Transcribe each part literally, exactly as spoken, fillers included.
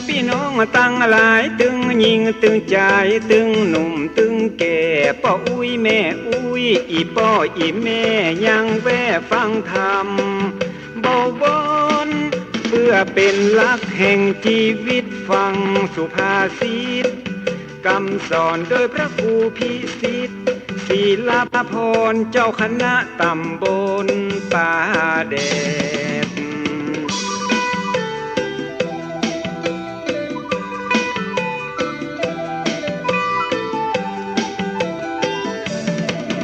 ปี้น้องตังหลาย ตึงญิงตึงจาย ตึงหนุ่มตึงแก่ ป้ออุ๊ยแม่อุ๊ย อี่ป้ออี่แม่ ยังแว่ฟังธรรม บวร เปื้อเป๋นหลักแห่งจีวิต ฟังสุภาษิต กำสอนโดยพระครูพิสิทธิ์ ศิลปพร เจ้าคณะตำบลป่าแดด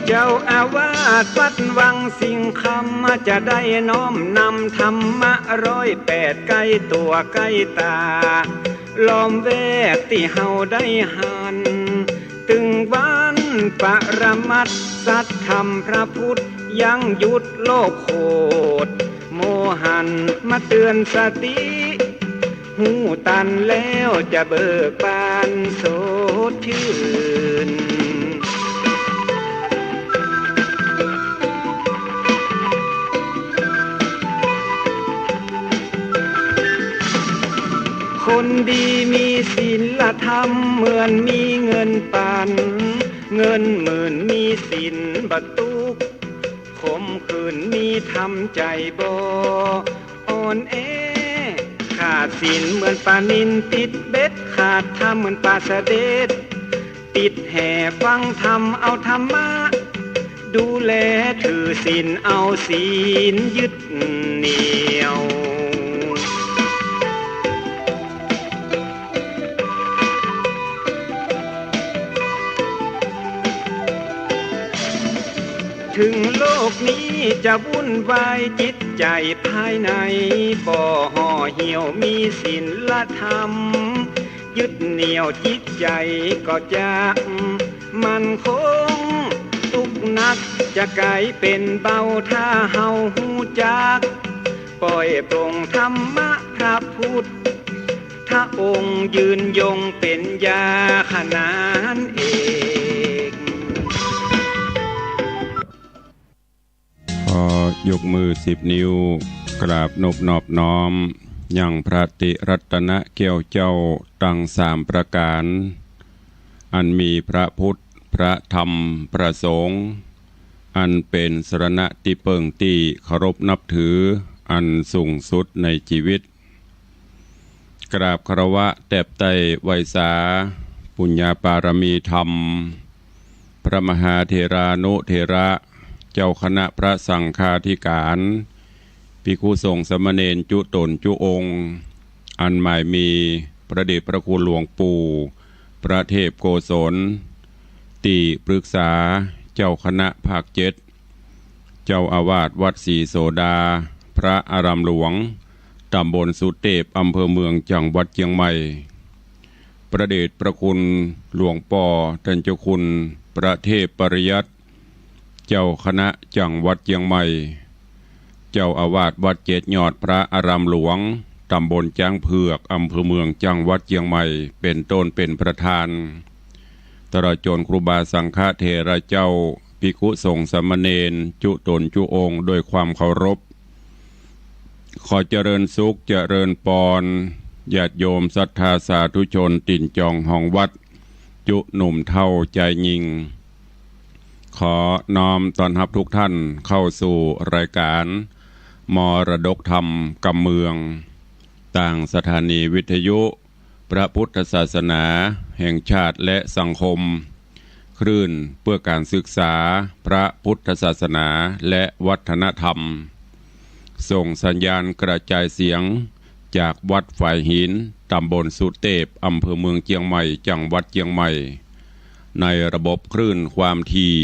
เจ้าอาวาสวัดวังสิงห์คำ จะได้น้อมนำธรรมะร้อยแปด ใก้ตั๋วใก้ต๋า ล้อมแวดตี้เฮาได้หัน ตึงวันปรมัตถ์สัตธรรมพระพุทธ ยั้งยุติโลกโขด โมหัน มาเตือนสติ ฮู้ตันแล้วจะเบิกบานสดชื่น คนดีมีศีลธรรม เหมือนมีเงินปัน เงินหมื่นมีศีลบ่ตุ๊กข์ ขมขื่นมีธรรม ใจ๋บ่อ่อนแอ ขาดศีลเหมือนปลานิลติดเบ็ด ขาดธรรมเหมือนปลาสะเด็ดติดแห ฟังธรรมเอาธรรมะดูแล ถือศีลเอาศีลยึดเหนี่ยว ถึงโลกนี้จะวุ่นวาย จิตใจ๋ภายในบ่ห่อเหี่ยว มีศีลธรรมยึดเหนี่ยว จิตใจ๋ก็จะมั่นคง ตุ๊กข์หนักจะก๋ายเป๋นเบา ถ้าเฮาฮู้จัก ปล่อยปลงธรรมะพระพุทธองค์ ยืนยงเป๋นยาขนานเอก ขอยกมือสิบนิ้ว กราบนบนอบน้อม ยังพระติรัตนะแก้วเจ้าตังสามประก๋าน อันมีพระพุทธ พระธรรม พระสงฆ์ อันเป๋นสรณะตี้เปิ้งตี้เคารพนับถือ อันสูงสุดในจีวิต กราบคารวะแตบไต้ไหว้สา ปุญญาปารมีธรรม พระมหาเถรานุเถระ เจ้าคณะพระสังฆาธิก๋าน ภิกขุสงฆ์สามเณรจุ๊ต๋นจุ๊องค์ อันหมายมีพระเดชพระคุณหลวงปู่ พระเทพโกศล ตี้ปรึกษาเจ้าคณะภาคเจ็ด เจ้าอาวาสวัดศรีโสดา พระอารามหลวง ต๋ำบลสุเตพ อำเภอเมือง จังหวัดเจียงใหม่ พระเดชพระคุณหลวงป้อต้านเจ้าคุณพระเทพปริยัติ เจ้าคณะจังหวัดเจียงใหม่ เจ้าอาวาสวัดเจ็ดยอด พระอารามหลวง ต๋ำบลจ๊างเผือก อำเภอเมือง จังหวัดเจียงใหม่ เป๋นต้นเป๋นประธาน ตลอดจ๋นครูบาสังฆเถระเจ้า ภิกขุสงฆ์สามเณรจุ๊ต๋นจุ๊องค์ ด้วยความเคารพ ขอเจริญสุขเจริญปอน ญาติโยมศรัทธาสาธุชน ตี๋นจองฮองวัด จุ๊หนุ่มเฒ่าจายญิง ขอน้อมต้อนฮับทุกท่านเข้าสู่รายการมรดกธรรมกำเมือง ตางสถานีวิทยุพระพุทธศาสนาแห่งชาติและสังคม คลื่นเพื่อการศึกษาพระพุทธศาสนาและวัฒนธรรม ส่งสัญญาณกระจายเสียงจากวัดฝายหิน ต๋ำบลสุเตพ อำเภอเมืองเจียงใหม่ จังหวัดเจียงใหม่ ในระบบคลื่นความถี่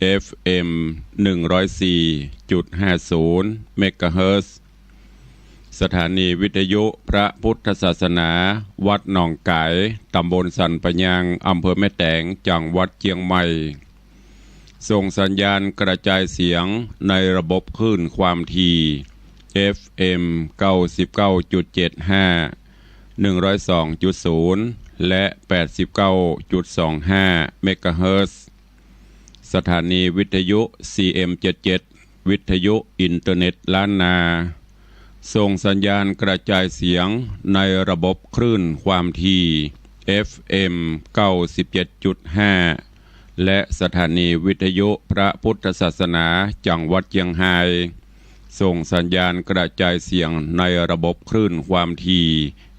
เอฟเอ็ม หนึ่งร้อยสี่จุดห้าศูนย์ เมกะเฮิรตซ์ สถานีวิทยุพระพุทธศาสนาวัดหนองก๋าย ต๋ำบลสันป่ายาง อำเภอแม่แตง จังหวัดเจียงใหม่ ส่งสัญญาณกระจายเสียงในระบบคลื่นความถี่ เอฟเอ็ม เก้าสิบเก้าจุดเจ็ดห้า หนึ่งร้อยสองจุดศูนย์ และ แปดสิบเก้าจุดสองห้า เมกะเฮิรตซ์ สถานีวิทยุ ซีเอ็มเจ็ดเจ็ด วิทยุอินเทอร์เน็ตล้านนา ส่งสัญญาณกระจายเสียงในระบบคลื่นความถี่ เอฟเอ็ม เก้าสิบเจ็ดจุดห้า และสถานีวิทยุพระพุทธศาสนาจังหวัดเจียงฮาย ส่งสัญญาณกระจายเสียงในระบบคลื่นความถี่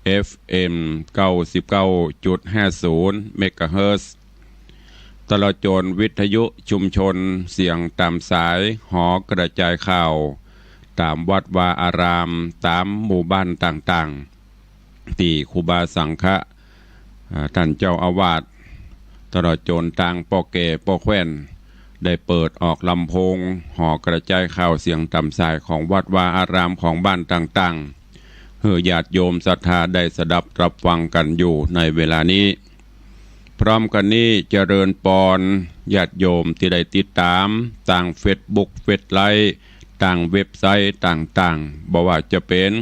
เอฟเอ็ม เก้าสิบเก้าจุดห้าศูนย์ เมกะเฮิรตซ์ ตลอดจนวิทยุชุมชนเสียงต๋ามสายหอกระจายข่าว ต๋ามวัดวาอาราม ต๋ามหมู่บ้านต่างๆ ตี้ครูบาสังฆะ อ่า ต้านเจ้าอาวาส ตลอดจนตางป้อแก่ป้อแคว่น ได้เปิดออกลำโพงหอกระจายข่าวเสียงต๋ามสายของวัดวาอารามของบ้านต่างๆ หื้อญาติโยมศรัทธาได้สดับรับฟังกั๋นอยู่ในเวลานี้ พร้อมกั๋นนี้เจริญปอนญาติโยมตี้ได้ติดต๋ามตางเฟซบุ๊ก เฟซไลฟ์ ตางเว็บไซต์ต่างๆ บ่ว่าจะเป๋น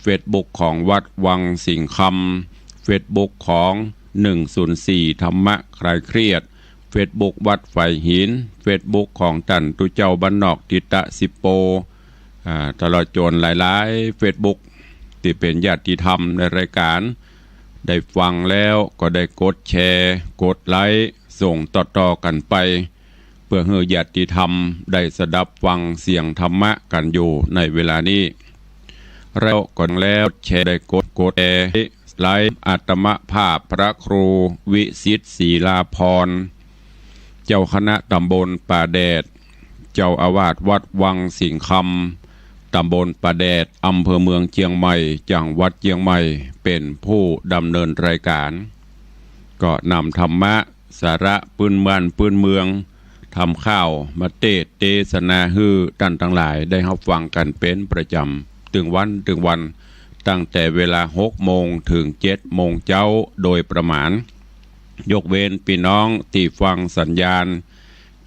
เฟซบุ๊กของวัดวังสิงห์คำ เฟซบุ๊กของหนึ่งศูนย์สี่ธรรมะคลายเครียด เฟซบุ๊กวัดฝายหิน เฟซบุ๊กของต้านตุ๊เจ้าบ้านนอกทิตะสิบโป อ่า ตลอดจนหลายๆ เฟซบุ๊กตี้เป๋นญาติธรรมในรายก๋าน ได้ฟังแล้วก็ได้กดแชร์ กดไลก์ ส่งต่อๆ กั๋นไป เปื้อหื้อญาติธรรมได้สดับฟังเสียงธรรมะกั๋นอยู่ในเวลานี้ แล้วก็แล้วแชร์ ได้กด กดแชร์ ไลก์ อัตมภาพพระครูวิสิทธิ์ ศิลาภรณ์ เจ้าคณะตำบลป่าแดด เจ้าอาวาสวัดวังสิงห์คำ ตำบลป่าแดด อำเภอเมืองเจียงใหม่ จังหวัดเจียงใหม่ เป๋นผู้ดำเนินรายก๋าน ก็นำธรรมะ สาระปื้นบ้านปื้นเมือง ธรรมข่าวมาเตสน์เตสนาหื้อต้านตังหลายได้ฮับฟังกั๋นเป๋นประจ๋ำ ตึงวันตึงวัน ตั้งแต่เวลาหกโมงเถิงเจ็ดโมงเจ๊าโดยประมาณ ยกเว้นปี้น้องตี้ฟังสัญญาณ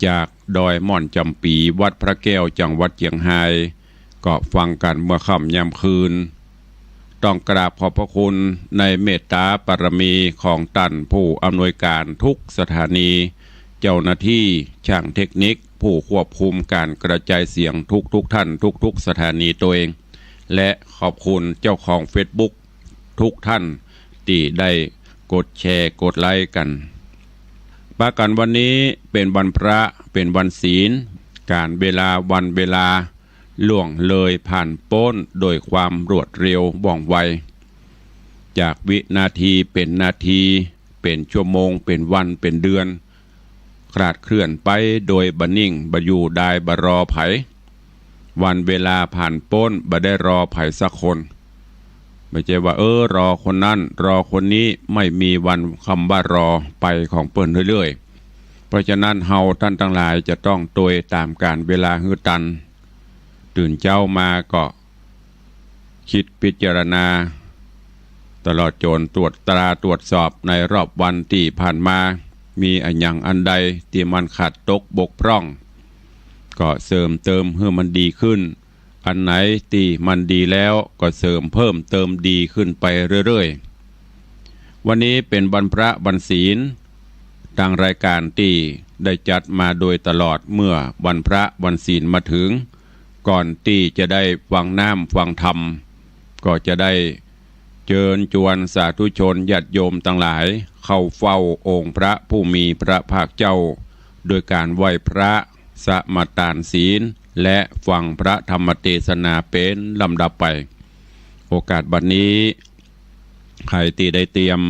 จากดอยม่อนจ๋ำปี๋ วัดพระแก้ว จังหวัดเจียงฮาย ก็ฟังกั๋นเมื่อค่ำยามคืน ต้องกราบขอบพระคุณในเมตตาบารมีของต้านผู้อำนวยก๋านทุกสถานี เจ้าหน้าตี้ ช่างเทคนิค ผู้ควบคุมก๋านกระจายเสียงทุกๆ ท่าน ทุกๆ สถานีตวย และขอบคุณเจ้าของเฟซบุ๊กทุกท่านตี้ได้กดแชร์ กดไลก์กั๋น ปะกั๋นวันนี้เป๋นวันพระ เป๋นวันศีล ก๋าลเวลาวันเวลา ล่วงเลยผ่านป๊นโดยความรวดเร็วว่องไว จากวินาทีเป๋นนาที เป๋นชั่วโมง เป๋นวัน เป๋นเดือน คลาดเคลื่อนไปโดยบ่นิ่ง บ่อยู่ดาย บ่รอใผ วันเวลาผ่านป๊น บ่ได้รอใผสักคน บ่ใจ้ว่า เออ รอคนนั้น รอคนนี้ ไม่มีวันคำว่ารอ ไปของเปิ้นเรื่อยๆ เพราะฉะนั้นเฮาต้านตังหลายจะต้องตวยต๋ามก๋าลเวลาหื้อตัน ตื่นเจ๊ามาก็ คิดพิจารณา ตลอดจ๋นตรวจตราตรวจสอบในรอบวันตี้ผ่านมา มีอะหยังอันใดตี้มันขาดตกบกพร่อง ก็เสริมเติมหื้อมันดีขึ้น อันไหนตี้มันดีแล้วก็เสริมเพิ่มเติมดีขึ้นไปเรื่อยๆ วันนี้เป๋นวันพระวันศีล ตางรายก๋านตี้ได้จัดมาโดยตลอด เมื่อวันพระวันศีลมาเถิง ก่อนตี้จะได้ฟังน้ำฟังธรรม ก็จะได้เจิญจวนสาธุชนญาติโยมตังหลาย เข้าเฝ้าองค์พระผู้มีพระภาคเจ้า โดยก๋านไหว้พระ สมาตานศีล และฟังพระธรรมเตสนาเป๋นลำดับไป โอกาสบัดนี้ ใผตี้ได้เตรียม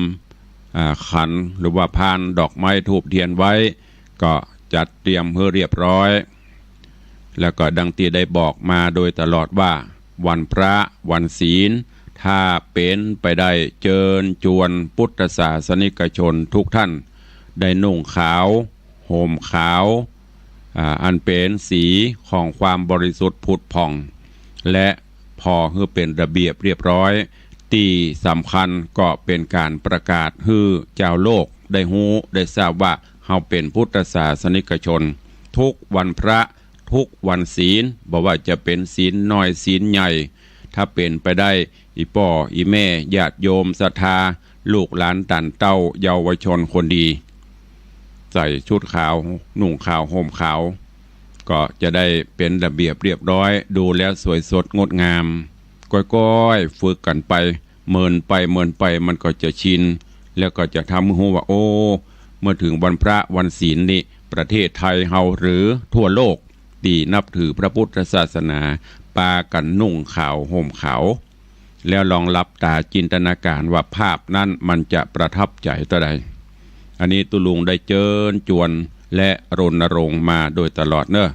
อ่า ขันหรือว่าพานดอกไม้ธูปเตียนไว้ ก็จัดเตรียมหื้อเรียบร้อย แล้วก็ดังตี้ได้บอกมาโดยตลอดว่า วันพระวันศีล ถ้าเป๋นไปได้เจิญจวนพุทธศาสนิกชนทุกท่าน ได้นุ่งขาว ห่มขาว อ่า อันเป๋นสีของความบริสุทธิ์ผุดผ่อง และผ่อหื้อเป๋นระเบียบเรียบร้อย ตี้สำคัญก็เป๋นก๋านประกาศหื้อจาวโลกได้ฮู้ได้ทราบว่าเฮาเป๋นพุทธศาสนิกชน ทุกวันพระ ทุกวันศีล บ่ว่าจะเป๋นศีลน้อยศีลใหญ่ ถ้าเป๋นไปได้ อี่ป้ออี่แม่ญาติโยมศรัทธา ลูกหลานต้านเต้าเยาวชนคนดี ใส่ชุดขาว นุ่งขาว ห่มขาว ก็จะได้เป๋นระเบียบเรียบร้อย ดูแล้วสวยสดงดงาม ก้อยๆ ฝึกกั๋นไป เมินไปเมินไปมันก็จะชิน แล้วก็จะทำหื้อฮู้ว่า โอ้ เมื่อเถิงวันพระวันศีลนี่ ประเทศไทยเฮาหรือทั่วโลกตี้นับถือพระพุทธศาสนา ปากั๋นนุ่งขาวห่มขาว แล้วลองหลับต๋าจินตนาการว่าภาพนั้นมันจะประทับใจ๋เต้าใด อันนี้ตุ๊ลุงได้เจิญจวนและรณรงค์มาโดยตลอดเนาะ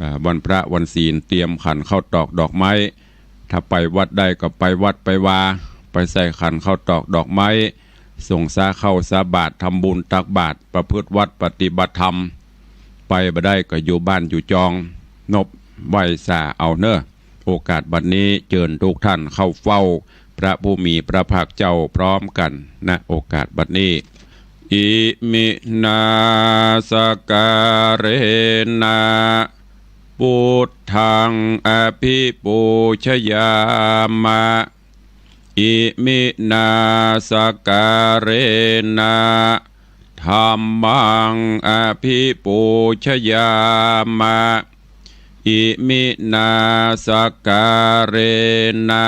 อ่า วันพระวันศีลเตรียมขันข้าวตอกดอกไม้ ถ้าไปวัดได้ก็ไปวัดไปวา ไปใส่ขันข้าวตอกดอกไม้ สงฆ์สาข้าวสาบาตร ทำบุญตักบาตร ประพฤติวัตรปฏิบัติธรรม ไปบ่ได้ก็อยู่บ้านอยู่จอง นบไหว้สาเอาเนาะ โอกาสบัดนี้เจิญทุกท่านเข้าเฝ้าพระผู้มีพระภาคเจ้าพร้อมกั๋น ณ โอกาสบัดนี้ อิมินาสการะนะ พุทธังอภิปูชยามะ อิมินาสการะนะ ธัมมังอภิปูชยามะ อิมินาสการะนะ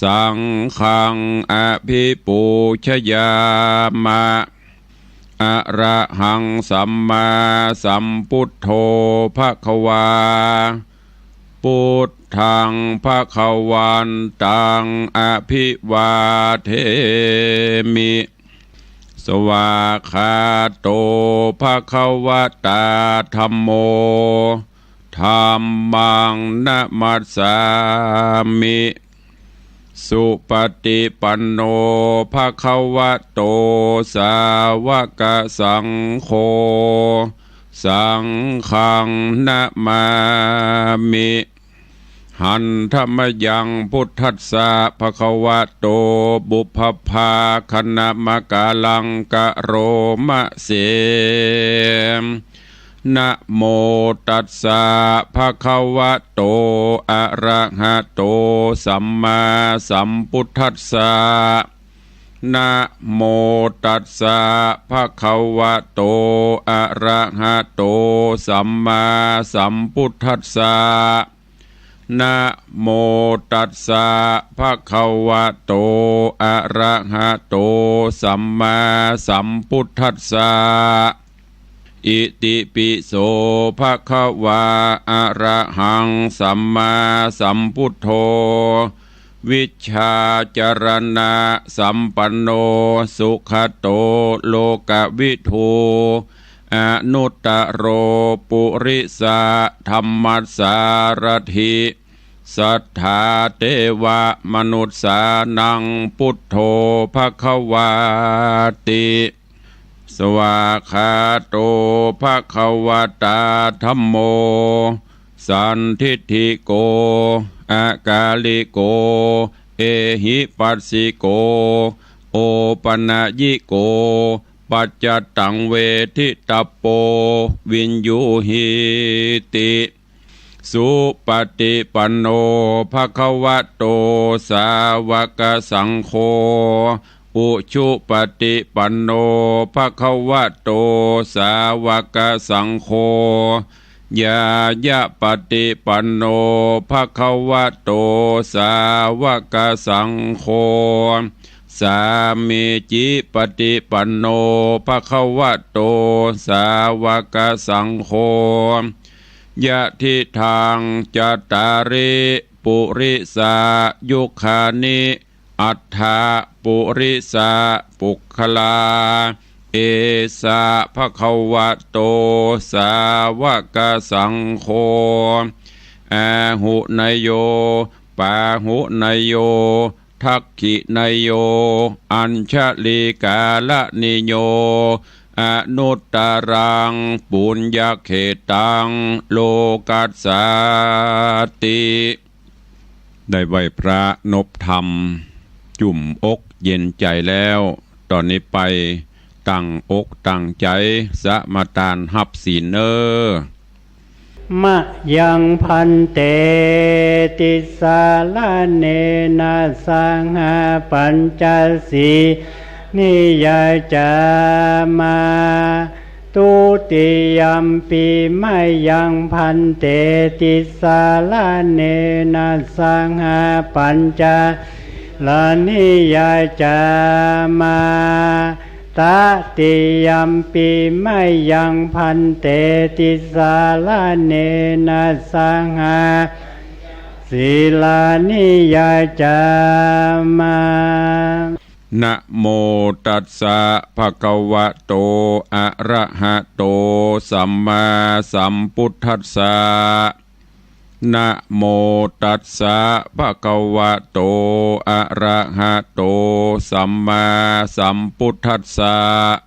สังฆังอภิปูชยามะ อะระหังสัมมาสัมพุทโธภะคะวา พุทธังภะคะวันตังอภิวาเทมิ สวากขาโตภะคะวะตา ธัมโม ธัมมังนะมัสสามิ สุปฏิปันโนภะคะวะโต สาวกสังโฆ สังฆังนะมามิ หันธะมะยัง พุทธัสสะภะคะวะโต ปุพพะภาคะนะมะกะลังกะโรมะเส นะโมตัสสะภะคะวะโต อะระหะโต สัมมาสัมพุทธัสสะ นะโมตัสสะภะคะวะโต อะระหะโต สัมมาสัมพุทธัสสะ นะโมตัสสะภะคะวะโต อะระหะโต สัมมาสัมพุทธัสสะ อิติปิโสภะคะวา อะระหังสัมมาสัมพุทโธ วิชชาจรณะสัมปันโน สุขะโต โลกะวิทู อนุตตะโร ปุริสะธัมมัสสารัตถิ สัตถาเตวะมนุสสานัง พุทโธภะคะวาติ สวากขาโตภะคะวะตา ธัมโม สันทิฏฐิโก อะกาลิโก เอหิปัสสิโก โอปะนะยิโก ปัจจตตังเวทิตะโป วิญญูหีติ สุปฏิปันโนภะคะวะโต สาวกสังโฆ อุชุปฏิปันโนภะคะวะโต สาวกสังโฆ ญาญะปฏิปันโนภะคะวะโต สาวกสังโฆ สามีจิปฏิปันโนภะคะวะโต สาวกสังโฆ ยะทิทัง จัตตาริ ปุริสายุคานิ อัตถะปุริสะปุคคลา เอสะภะคะวะโต สาวกสังโฆ อาหุเนยโย ปาหุเนยโย ทักขิเนยโย อัญชลีกาละนิโย อนุตตรัง ปุญญเขตตัง โลกัสสาติ ได้ไหว้พระนบธรรม จุ่มอกเย็นใจ๋แล้ว ต๋อนนี้ไปตั้งอกตั้งใจ๋สมาตานฮับศีลเน่อ มะยัง ภันเต ติสสะระเณนะ สะหะ ปัญจสีลี ยาจามา Dutiyampi mayaṃ bhante tisaraṇena saha pañcasīlāni yācāma. Tatiyampi mayaṃ bhante tisaraṇena saha sīlāni yācāma. Namo tassa bhagavato arahato sammāsambuddhassa. Namo tassa bhagavato arahato sammāsambuddhassa.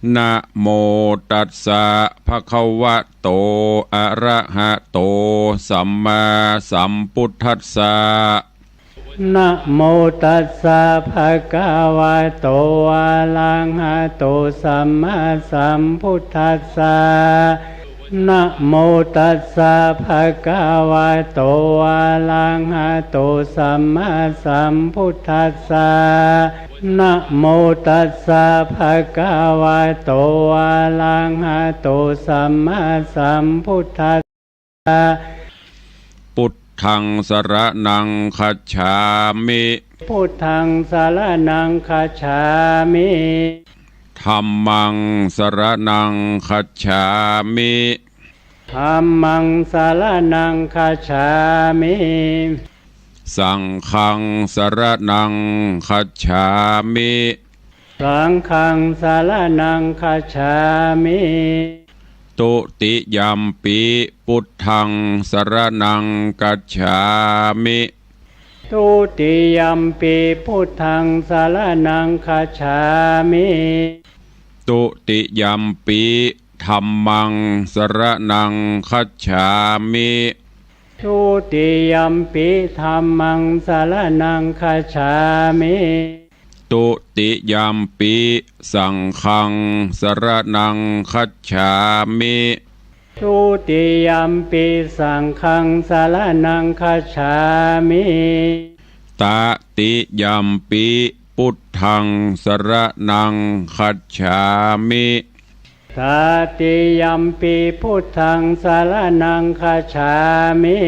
Namo tassa bhagavato arahato sammāsambuddhassa. Namo tassa bhagavato arahato sammāsambuddhassa. Namo tassa bhagavato arahato sammāsambuddhassa. Namo tassa bhagavato arahato sammāsambuddhassa. Buddhaṃ saraṇaṃ gacchāmi. Buddhaṃ saraṇaṃ gacchāmi. Dhammaṃ saraṇaṃ gacchāmi. Dhammaṃ saraṇaṃ gacchāmi. Saṅghaṃ saraṇaṃ gacchāmi. Saṅghaṃ saraṇaṃ gacchāmi. Dutiyampi buddhaṃ saraṇaṃ gacchāmi. Dutiyampi buddhaṃ saraṇaṃ gacchāmi. Dutiyampi dhammaṃ saraṇaṃ gacchāmi. Dutiyampi dhammaṃ saraṇaṃ gacchāmi. Dutiyampi saṅghaṃ saraṇaṃ gacchāmi. Dutiyampi saṅghaṃ saraṇaṃ gacchāmi. Tatiyampi buddhaṃ saraṇaṃ gacchāmi. Tatiyampi buddhaṃ saraṇaṃ gacchāmi.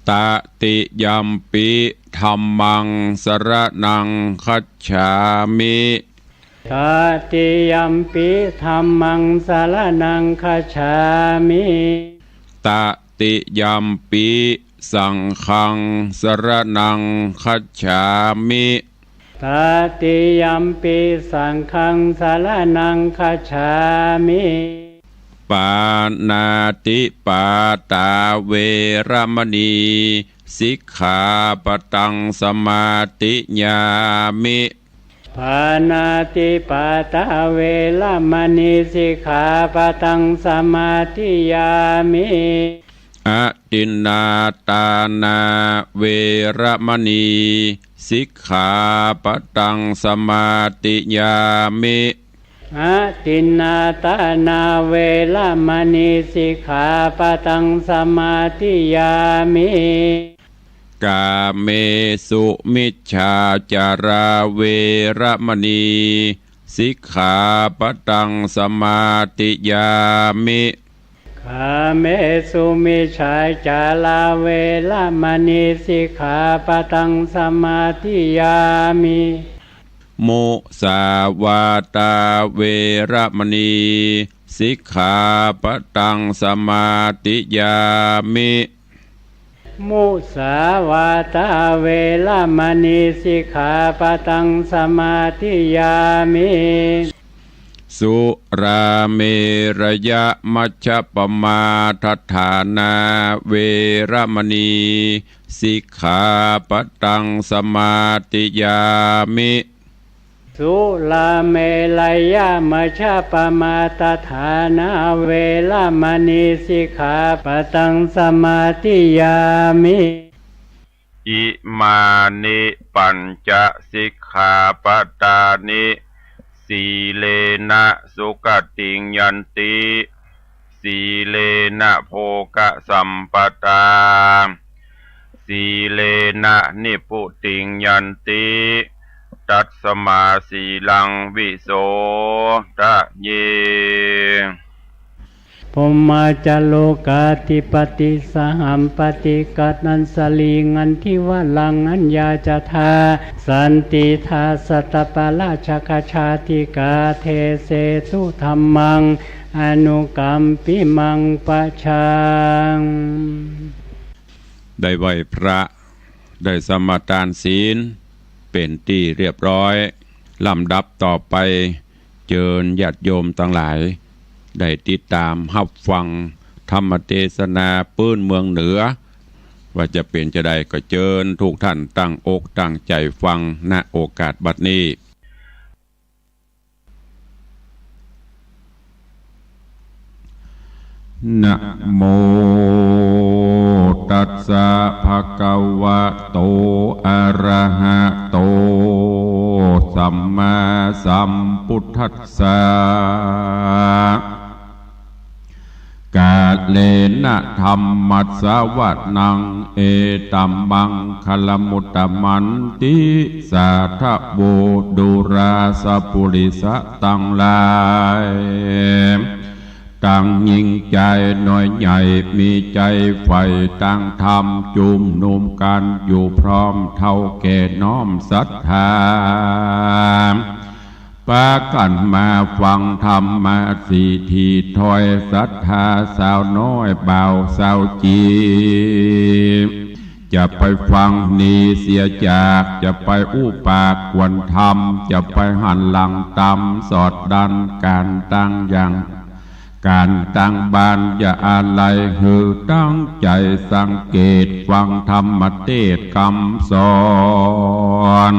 Tatiyampi dhammaṃ saraṇaṃ gacchāmi. Tatiyampi dhammaṃ saraṇaṃ gacchāmi. Tatiyampi saṅghaṃ saraṇaṃ gacchāmi. Tatiyampi saṅghaṃ saraṇaṃ gacchāmi. Pāṇātipātā veramaṇī sikkhāpadaṃ samādiyāmi. Pāṇātipātā veramaṇī sikkhāpadaṃ samādiyāmi. Adinnādānā veramaṇī sikkhāpadaṃ samādiyāmi. Adinnādānā veramaṇī sikkhāpadaṃ samādiyāmi. Kāmesumicchācārā veramaṇī sikkhāpadaṃ samādiyāmi. Kāmesumicchācārā veramaṇī sikkhāpadaṃ samādiyāmi. Musāvādā veramaṇī sikkhāpadaṃ samādiyāmi. Musāvādā veramaṇī sikkhāpadaṃ samādiyāmi. Surāmerayamajjapamādaṭṭhānā veramaṇī sikkhāpadaṃ samādiyāmi. Surāmerayamajjapamādaṭṭhānā veramaṇī sikkhāpadaṃ samādiyāmi. Imāni pañca sikkhāpadāni. Sīlena sugatiṃ yanti, sīlena bhogasampadā, sīlena nibbutiṃ yanti, ตัสมาสีลังวิโสทะเย พรหมาจาโรกาธิปติ สหัมปติ กัตตัญจลี งันทิวะรัง อัญญาจทา สันติทา สัตตปาราชกชาติกา เทเสสุธัมมัง อนุกัมปิมัง ปะชา ได้ไหว้พระ ได้สมาทานศีล เป๋นตี้เรียบร้อย ลำดับต่อไป เจิญญาติโยมตังหลาย ได้ติดต๋ามฮับฟังธรรมเตสนาปื๊นเมืองเหนือ ว่าจะเป๋นจาใด ก็เจิญทุกท่านตั้งอกตั้งใจ๋ฟัง ณ โอกาสบัดนี้ นะโมตัสสะ ภะคะวะโต อะระหะโต สัมมาสัมพุทธัสสะ กาเลนะธัมมัสสะวะนัง เอตัมมังคะละมุตตะมันติ สาธะโว ดูราสะปุริสะตังหลาย ตังญิงใจ๋น้อยใหญ่ มีใจ๋ใฝ่ตางธรรม จุมนุมกั๋นอยู่พร้อม เฒ่าแก่น้อมศรัทธา ปากั๋นมาฟังธรรมะ สี่ตี้ถ้อย ศรัทธาสาวน้อยบ่าวสาวจี๋ จะไปฟังหนีเสียจาก จะไปอู้ปากกวนธรรม จะไปหันหลังต๋ำ สอดดั้นก๋านตางอย่าง ก๋านตางบ้าน อย่าอาลัย หื้อตั้งใจ๋สังเกต ฟังธรรมเตสน์กำสอน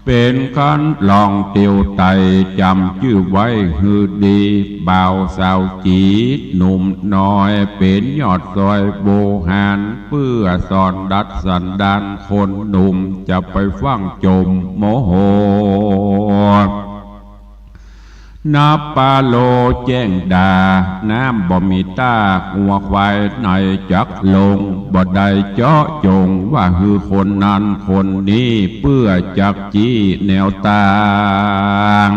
เป๋นคันลองเตียวไต่ จ๋ำจื้อไว้หื้อดี บ่าวสาวจี๋ หนุ่มน้อย เป๋นยอดซอยโวหาร เปื้อสอนดัดสันดานคนหนุ่ม จะไปฟั่งจ๋มโมโห นับปาโลแจ้งดา น้ำบ่มีต้า งัวควายไหนจักลง บ่ได้เจาะจงว่าหื้อคนนั้นคนนี้ เปื้อจักจี้แนวตาง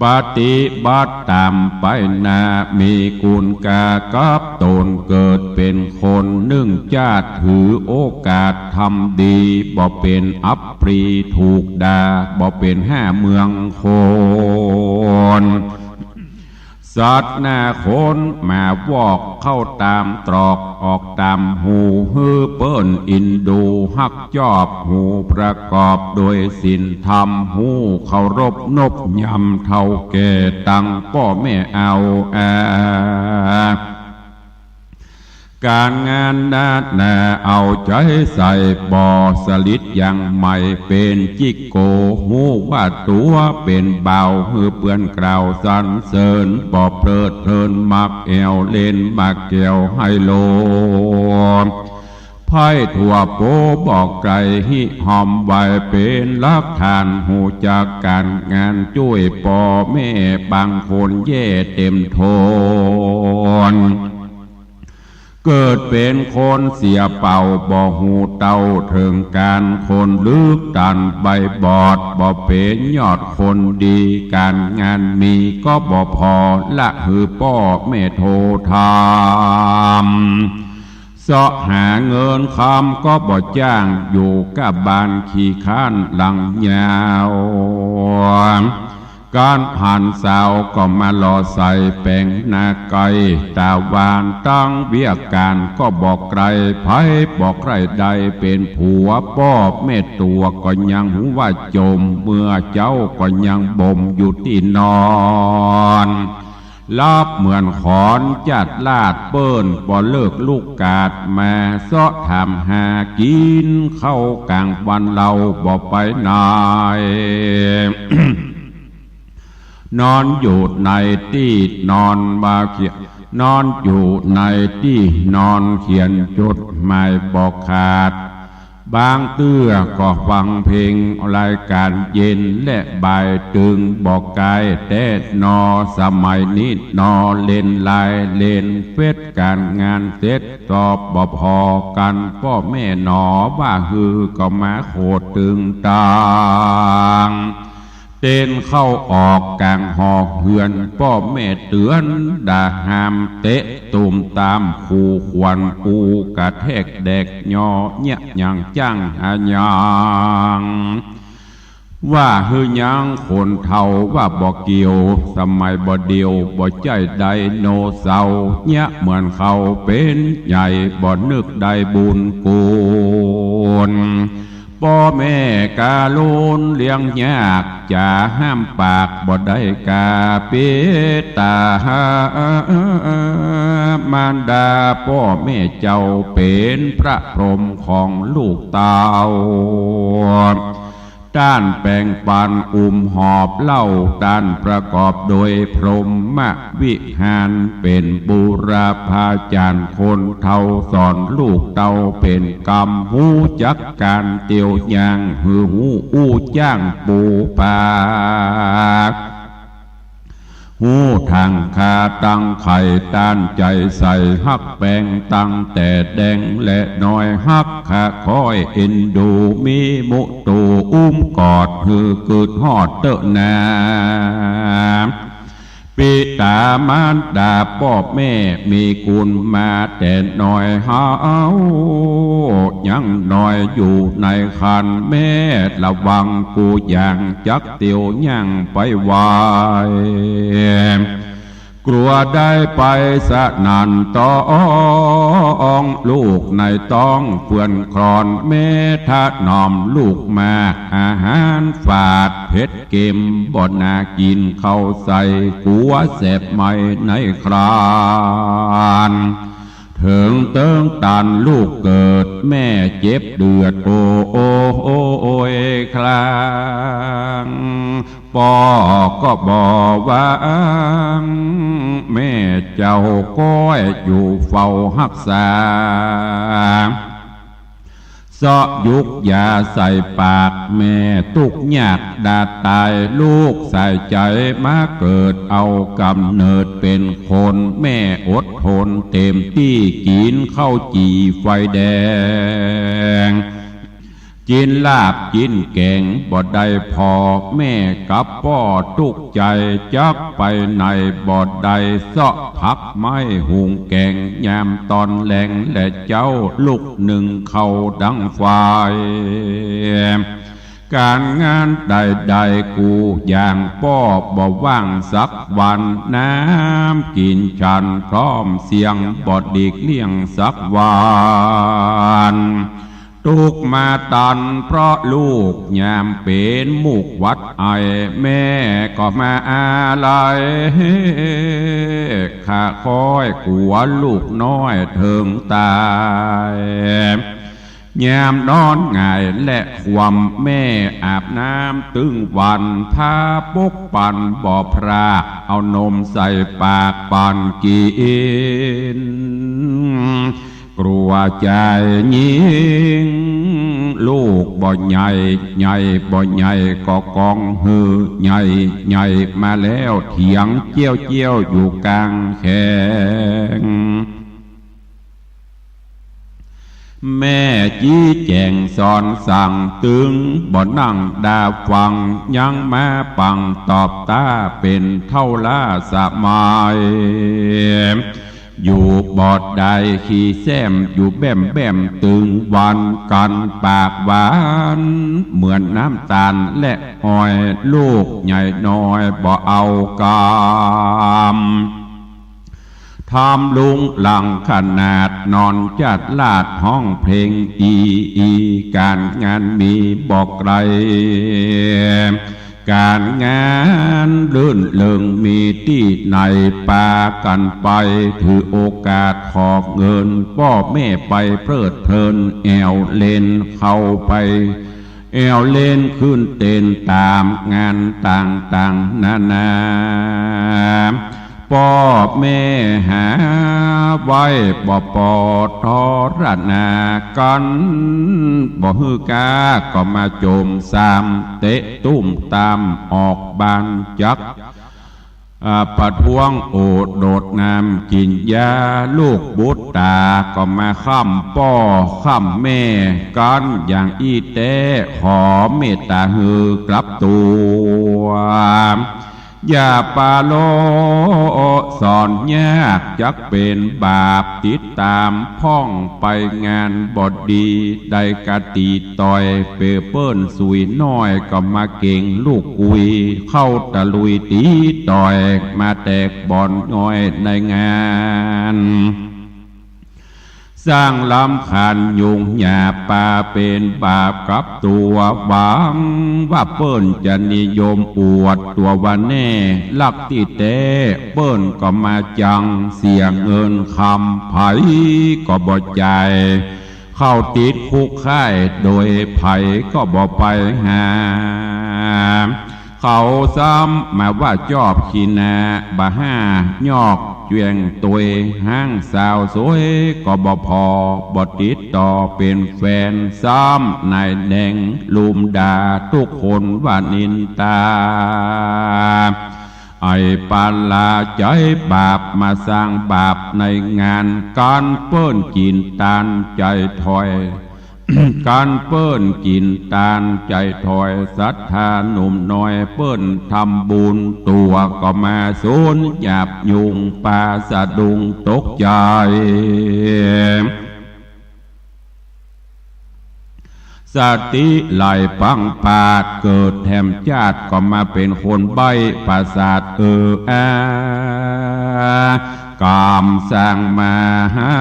ปฏิบัติต๋ามไปหน้า มีกุณกากับต๋น เกิดเป๋นคนนึ่งจาติ ถือโอกาสทำดี บ่เป๋นอัปรีถูกด่า บ่เป๋นห้าเมืองคน สัตว์หน้าคนหมาวอก เข้าต๋ามตรอกออกต๋ามฮู หื้อเปิ้นอินดูฮักจอบ ฮูประกอบโดยศีลธรรม ฮูเคารพนบยำเฒ่าแก่ ตังป้อแม่เอาอา ก๋านงานนานาเอาใจ๋ใส่ บ่สลิดยังใหม่เป๋นจิกโก ฮู้ว่าตั๋วเป๋นบ่าว หื้อเปื้อนกล่าวสรรเสริญ บ่เพลิดเพลินมักแอ่ว เล่นหมากแก้วไฮโล ไพ่ถั่วโปบอกไกล ฮิฮอมไว้เป๋นหลักฐาน ฮู้จักก๋านงาน จ้วยป้อแม่บางคนแย่เต็มทน เกิดเป๋นคนเสียเป่า บ่ฮู้เต้าเถิงก๋าน คนลึกตันใบบอด บ่เป๋นยอดคนดี ก๋านงานมีก็บ่พอ ละหื้อป้อแม่โททำ เซาะหาเงินคำก็บ่จ้าง อยู่ก้าบ้านขี้ค้านหลังยาว ก๋านผ่านสาวก็มาหล่อใส่แป๋งหน้าไกล ต๋าหวานตังเวียกก๋านก็บ่ไกล ใผบ่ใค่ได้เป๋นผัว ป้อแม่ตั๋วก็ยังฮู้ว่าจ๋ม เมื่อเจ๊าก็ยังบ่มอยู่ตี้นอน ลับเหมือนขอนจาดลาด เปิ้นบ่เลิกลุกกาดมา เซาะถามหากิ๋นข้าวก๋างวัน เฮาบ่ไปไหน นอนอยู่ในตี้นอนมาเขียน นอนอยู่ในตี้นอนเขียนจดหมายบ่ขาด บางเตื้อก็ฟังเพลงรายก๋านเย็นและบ่ายตึงบ่ไกลแต๊หนอ สมัยนี้หนอเล่นไลน์เล่นเฟซ ก๋านงานเสร็จตอบบ่ผ่อกั๋น ป้อแม่หนอว่าหื้อก็มาโขดตึงตาง เต๊นเข้าออกก๋างหอกเฮือน ป้อแม่เตื๋อนด่าห้าม เตะตูมตาม ขู่ขวัญ อู้กระแทกแดก ยอเยียะหยังจ้างหายัง ว่าหื้อยังคนเฒ่าว่าบ่เกี่ยว สมัยบ่เดี่ยวบ่ใจ้ไดโนเสาร์ เยียะเหมือนเขาเป๋นใหญ่ บ่นึกได้บุญกุน ป้อแม่กาลุนเลี้ยงยาก จ๋าห้ามปากบ่ได้กา ปิดต๋า มารดาป้อแม่เจ้า เป๋นพระพรหมของลูกเต้า ต้านแป๋งปันอุ้มหอบเล่า ต้านประกอบโดยพรหมวิหาร เป๋นบูรพาจ๋ารย์คนเฒ่า สอนลูกเต้าเป๋นกำ ฮู้จักก๋านเตียวย่าง หื้อฮู้อู้จ้างปูปา ฮู้ถางคาตั้งไข่ ต้านใจ๋ใส่ฮักแปง ตั้งแต่แดงและน้อย ฮักคะคอยเอ็นดู มีมุตูอุ้มกอด หื้อกึ๊ดฮอดเต๊อะนา ปิต๋ามารดาป้อแม่ มีกุณมาแต่น้อย เฮายังน้อยอยู่ในครรภ์ แม่ระวังกู้อย่าง จักเตียวย่างไปไหว กลัวได้ไปสนั่นต๊อง ลูกในต๊องเฟื่อนคลอน แม่ถนอมลูกมาก อาหารฝาดเผ็ดเกม บ่น่ากิ๋นข้าวใส่ กลัวแสบไหม้ในครรภ์ เถิงเติ๊งตันลูกเกิด แม่เจ็บเดือด โอ้ โอ้ โอ้ยคราง ป้อก็บ่ว่าง แม่เจ้าก้อยอยู่เฝ้าฮักษา เซาะยุกยาใส่ปาก แม่ตุ๊กข์ยากดาดต๋าย ลูกสายใจ๋มาเกิด เอาก๋ำเนิดเป๋นคน แม่อดทนเต๋มตี้ กิ๋นข้าวจี่ไฟแดง กิ๋นลาบกิ๋นแก๋งบ่ได้ผ่อ แม่กับป้อตุ๊กข์ใจ๋ จักไปไหนบ่ได้ เซาะผักไม้หุงแก๋ง ยามต๋อนแลงและเจ๊า ลุกนึ่งข้าวดังไฟ ก๋านงานใดๆ กู้อย่าง ป้อบ่ว่างสักวัน น้ำกิ๋นฉันพร้อมเสียง บ่หลีกเลี่ยงสักวัน ตุ๊กข์มาตันเพราะลูก ยามเป๋นมูกหวัดไอ แม่ก็มาอาลัย คะคอยกั๋วลูกน้อยเถิงต๋าย ยามนอนหงายและคว่ำ แม่อาบน้ำตึงวัน ผ้าปกปันบ่พราก เอานมใส่ปากปันกิ๋น กลัวจายยิ่ง ลูกบ่ใหญ่ ใหญ่บ่ใหญ่ก็กองหื้อ ใหญ่ใหญ่มาแล้วเถียงเจี้ยวๆ อยู่ก๋างแขง แม่จี๊แจงสอนสั่งตึง บ่นั่งดาฟัง ยังมาปังตอบต้า เป๋นเฒ่าล้าสมัย อยู่บ่ได้ขี้แซ้ม อยู่แบ้มๆ ตึงวัน กั๋นปากหวานเหมือนน้ำต๋าลและอ้อย ลูกใหญ่น้อยบ่เอากำ ทำลุงหลังขนาด นอนจัดลาดฮ้องเพลงอีอี ก๋านงานมีบ่ไกล ก๋านงานรื่นเริงมีตี้ไหน ปากั๋นไปถือโอกาสขอเงิน ป้อแม่ไปเพลิดเพลินแอ่วเล่น เข้าไปแอ่วเล่นขึ้นเต้นต๋ามงานต่างๆ นานา ป้อแม่หาไว้บ่ปอทรหน้ากั๋น บ่หื้อก้าก็มาโจ๋มสามเตะตุ้มตามออกบ้านจัก อ่า ประท้วงโอโดดน้ำกิ๋นยา ลูกบุตรต๋าก็มาค้ำป้อค้ำแม่กั๋นอย่างอี้แต๊ ขอเมตต๋าหื้อกลับตั๋ว อย่าปาโลสอนยาก จักเป๋นบาปติดต๋ามพ่องไป งานบ่ดีได้กะตี๋ต่อย เป๋เปิ้นสุยน้อยก็มาเก๋งลูกกุย เข้าตะลุยตี๋ต่อย มาแตกบ่อนง่อยในงาน สร้างรำคาญยุ่งยาก ปาเป๋นบาปกับตั๋ว หวังว่าเปิ้นจะนิยมอวดตั๋วว่าแน่ ลักตี้แต๊เปิ้นก็มาจัง เสียเงินคำใผก็บ่จ่าย เข้าติดคุกค่ายโดยใผก็บ่ไปหา เขาซ้ำมาว่าจอบขี้หน้าบ่าห้า ยอกเจียงตวย ฮ้างสาวสวยก็บ่ผ่อ บ่ติดต่อเป๋นแฟน ซ้ำนายแดงลุมด่า ตุ๊กคนว่านินตา ไอ้ปาลาใจ๋บาปมาสร้างบาปในงาน กั๋นเปิ้นกิ๋นตานใจ๋ถอย กั๋นเปิ้นกิ๋นตานใจ๋ถอย ศรัทธาหนุ่มน้อยเปิ้นทำบุญ ตั๋วก็มาสูญหยาบยุง ปาสะดุ้งตกใจ๋ สติไหลปังปาด เกิดแถมจาติก็มาเป๋นคนใบ้ประสาทเอออา ก๋รรมสร้างมาหา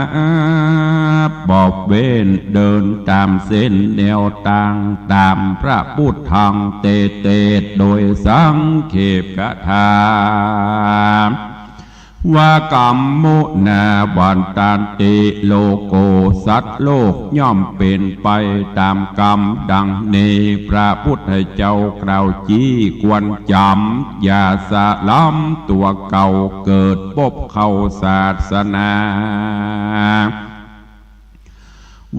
บอกเว้น เดินต๋ามเส้นแนวตาง ต๋ามพระพุทธทางเตเต โดยสังเขปกถา ว่ากัมมุนาวันตันติโลโก สัตว์โลกย่อมเป๋นไปต๋ามกรรมดังนี้ พระพุทธเจ้ากล่าวจี้ควรจ๋ำ อย่าสะล้ำตั๋วเก่า เกิดปบเข้าศาสนา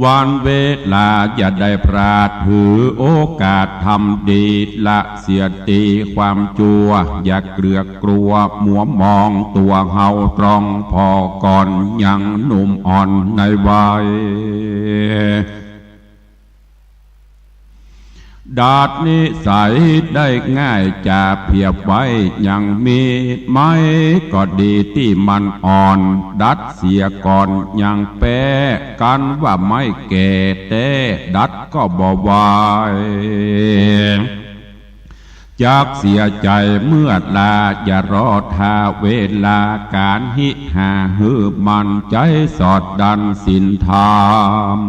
วันเวลาอย่าได้พลาด ถือโอกาสทำดี ละเสียตี้ความจั่ว อย่าเกลือกกลัวมัวมอง ตั๋วเฮาตรองผ่อก่อน ยังหนุ่มอ่อนในวัย ดัดนิสัยได้ง่าย จ๋าเผียบไว้ยังมี ไม้ก็ดีตี้มันอ่อน ดัดเสียก่อนยังแป๊ กั๋นว่าไม้แก่แต๊ ดัดก็บ่ไหว จักเสียใจ๋เมื่อลา อย่ารอถ้าเวลา ก๋านหิหาหื้อมัน ใจ๊สอดดันศีลธรรม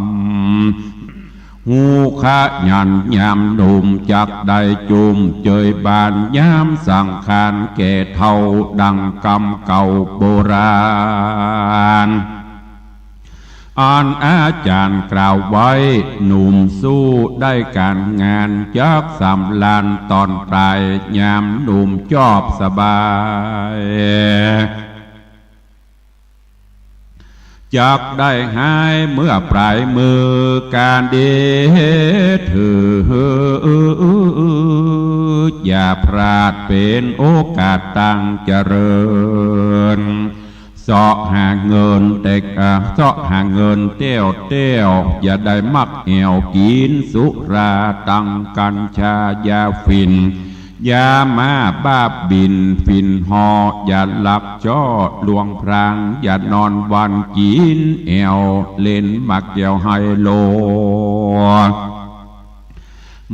ฮู้ขยันยามหนุ่ม จักได้จุ่มเจยบาน ยามสังขารแก่เฒ่า ดังกำเก่าโบราณ อันอาจ๋ารย์กล่าวไว้ หนุ่มสู้ได้ก๋านงาน จักสำราญต๋อนปลาย ยามหนุ่มจอบสบาย จักได้หายเมื่อปลายมือก๋านดี ถืออย่าพลาดเป๋นโอกาสตังเจริญ เซาะหาเงินแต่ เอ่อ เซาะหาเงินเตี้ยวๆ อย่าได้มักแอ่วกิ๋นสุรา ตังกัญชายาฝิ่น ยาม้าบ้าบิ่นฝิ่นห่อ อย่าหลับจ๊อลวงพราง อย่านอนวันกิ๋นแอ่ว เล่นหมากแก้วไฮโล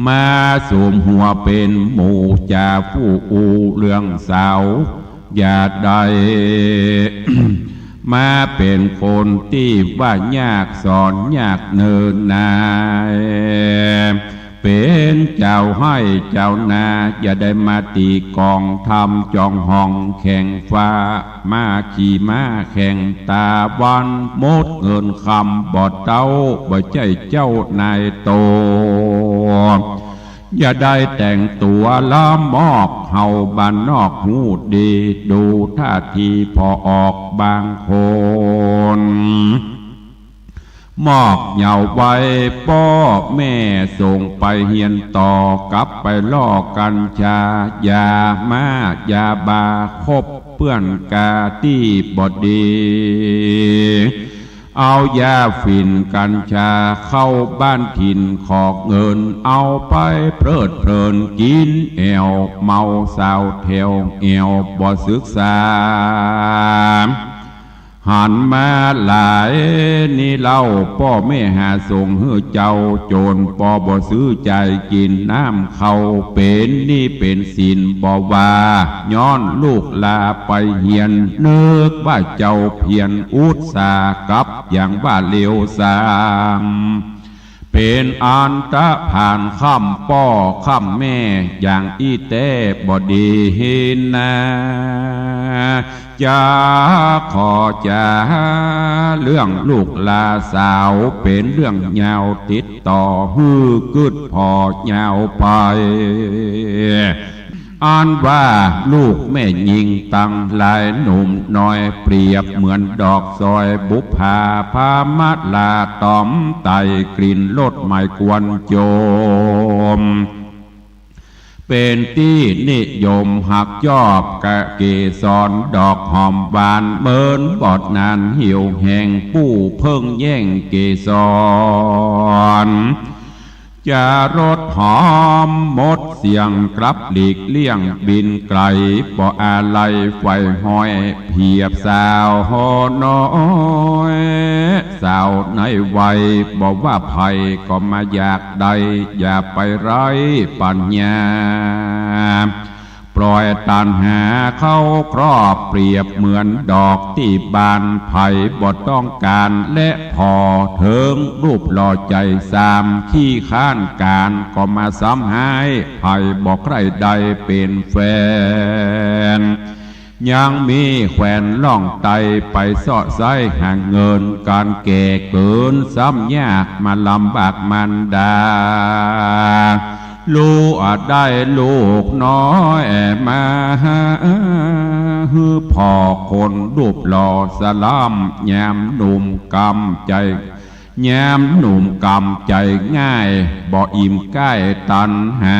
มาสุมหัวเป๋นหมู่ จ๋าผู้อู้เรื่องสาว อย่าได้มาเป๋นคนตี้ว่ายากสอนยากเนินนาย เป๋นเจ้าไฮ่เจ้านา อย่าได้มาตี๋กองธรรม จ้องห้องแข่งฟ้า มาขี่ม้าแข่งตาวัน หมดเงินคำบ่เต้า บ่ใจ้เจ้านายโต อย่าได้แต่งตั๋วละมอก เฮาบ้านนอกฮู้ดี ดูท่าทีผ่อออกบางคน มอกเยาว์ไว้ ป้อแม่ส่งไปเฮียนต่อ กลับไปล่อกัญชา ยาม้า ยาบา คบเปื้อนกาตี้บ่ดี เอายาฝิ่นกัญชา เข้าบ้านถิ่นขอเงิน เอาไปเพลิดเพลิน กิ๋นแอ่ว เมาสาวแถวแอ่ว บ่ศึกษา หันมาหลายนี่เล่า ป้อแม่หาส่งหื้อเจ้า โจรปอบ่ซื้อจ่าย กิ๋นน้ำเข้าเป๋นหนี้เป๋นสิน บ่ว่า ย้อนลูกลาไปเฮียน นึกว่าเจ้าเพียรอุตส่าห์ กลับอย่างว่าเลวทราม เป๋นอันตะผ่านค่ำป้อค่ำแม่ อย่างอี้แต๊บ่ดีนา จะขอจ๋า เรื่องลูกหลานสาว เป๋นเรื่องยาวติดต่อ หื้อกึ๊ดผ่อยาวไป อันว่าลูกแม่ญิงตังหลายหนุ่มน้อย เปรียบเหมือนดอกสอยบุปผา พามาลาต๋อมไต่ กลิ่นรสใหม่กวนโจม เป๋นตี้นิยมหักยอบกะเกสร ดอกหอมหวานเหมือนบอดนาน หิวแห้งปู้เพิ่งแย่งเกสร จะรสหอมหมดเสี้ยง กลับหลีกเลี่ยงบินไก๋ บ่อาลัยใฝ่ห้อย เปรียบสาวน้อย สาวในวัย บ่ว่าใผก็มาอยากได้ อย่าไปไร้ปัญญา ปล่อยตัณหาเข้าครอบ เปรียบเหมือนดอกตี้บาน ใผบ่ต้องก๋านและผ่อ เถิงรูปหล่อใจ๋ซาม ขี้ค้านก๋านก็มาซ้ำฮ้าย ใผบ่ใคร่ได้เป๋นแฟน ยังมีแควนล่องไต ไปเซาะไซ้หาเงิน ก๋านแก่เกินซ้ำยาก มาลำบากมารดา ลูกอาจได้ลูกน้อยมา หื้อผ่อคนรูปหล่อสะล้ำ ยามหนุ่มกำใจ๋ ยามหนุ่มกำใจ๋ง่าย บ่อิ่มก้ายตัณหา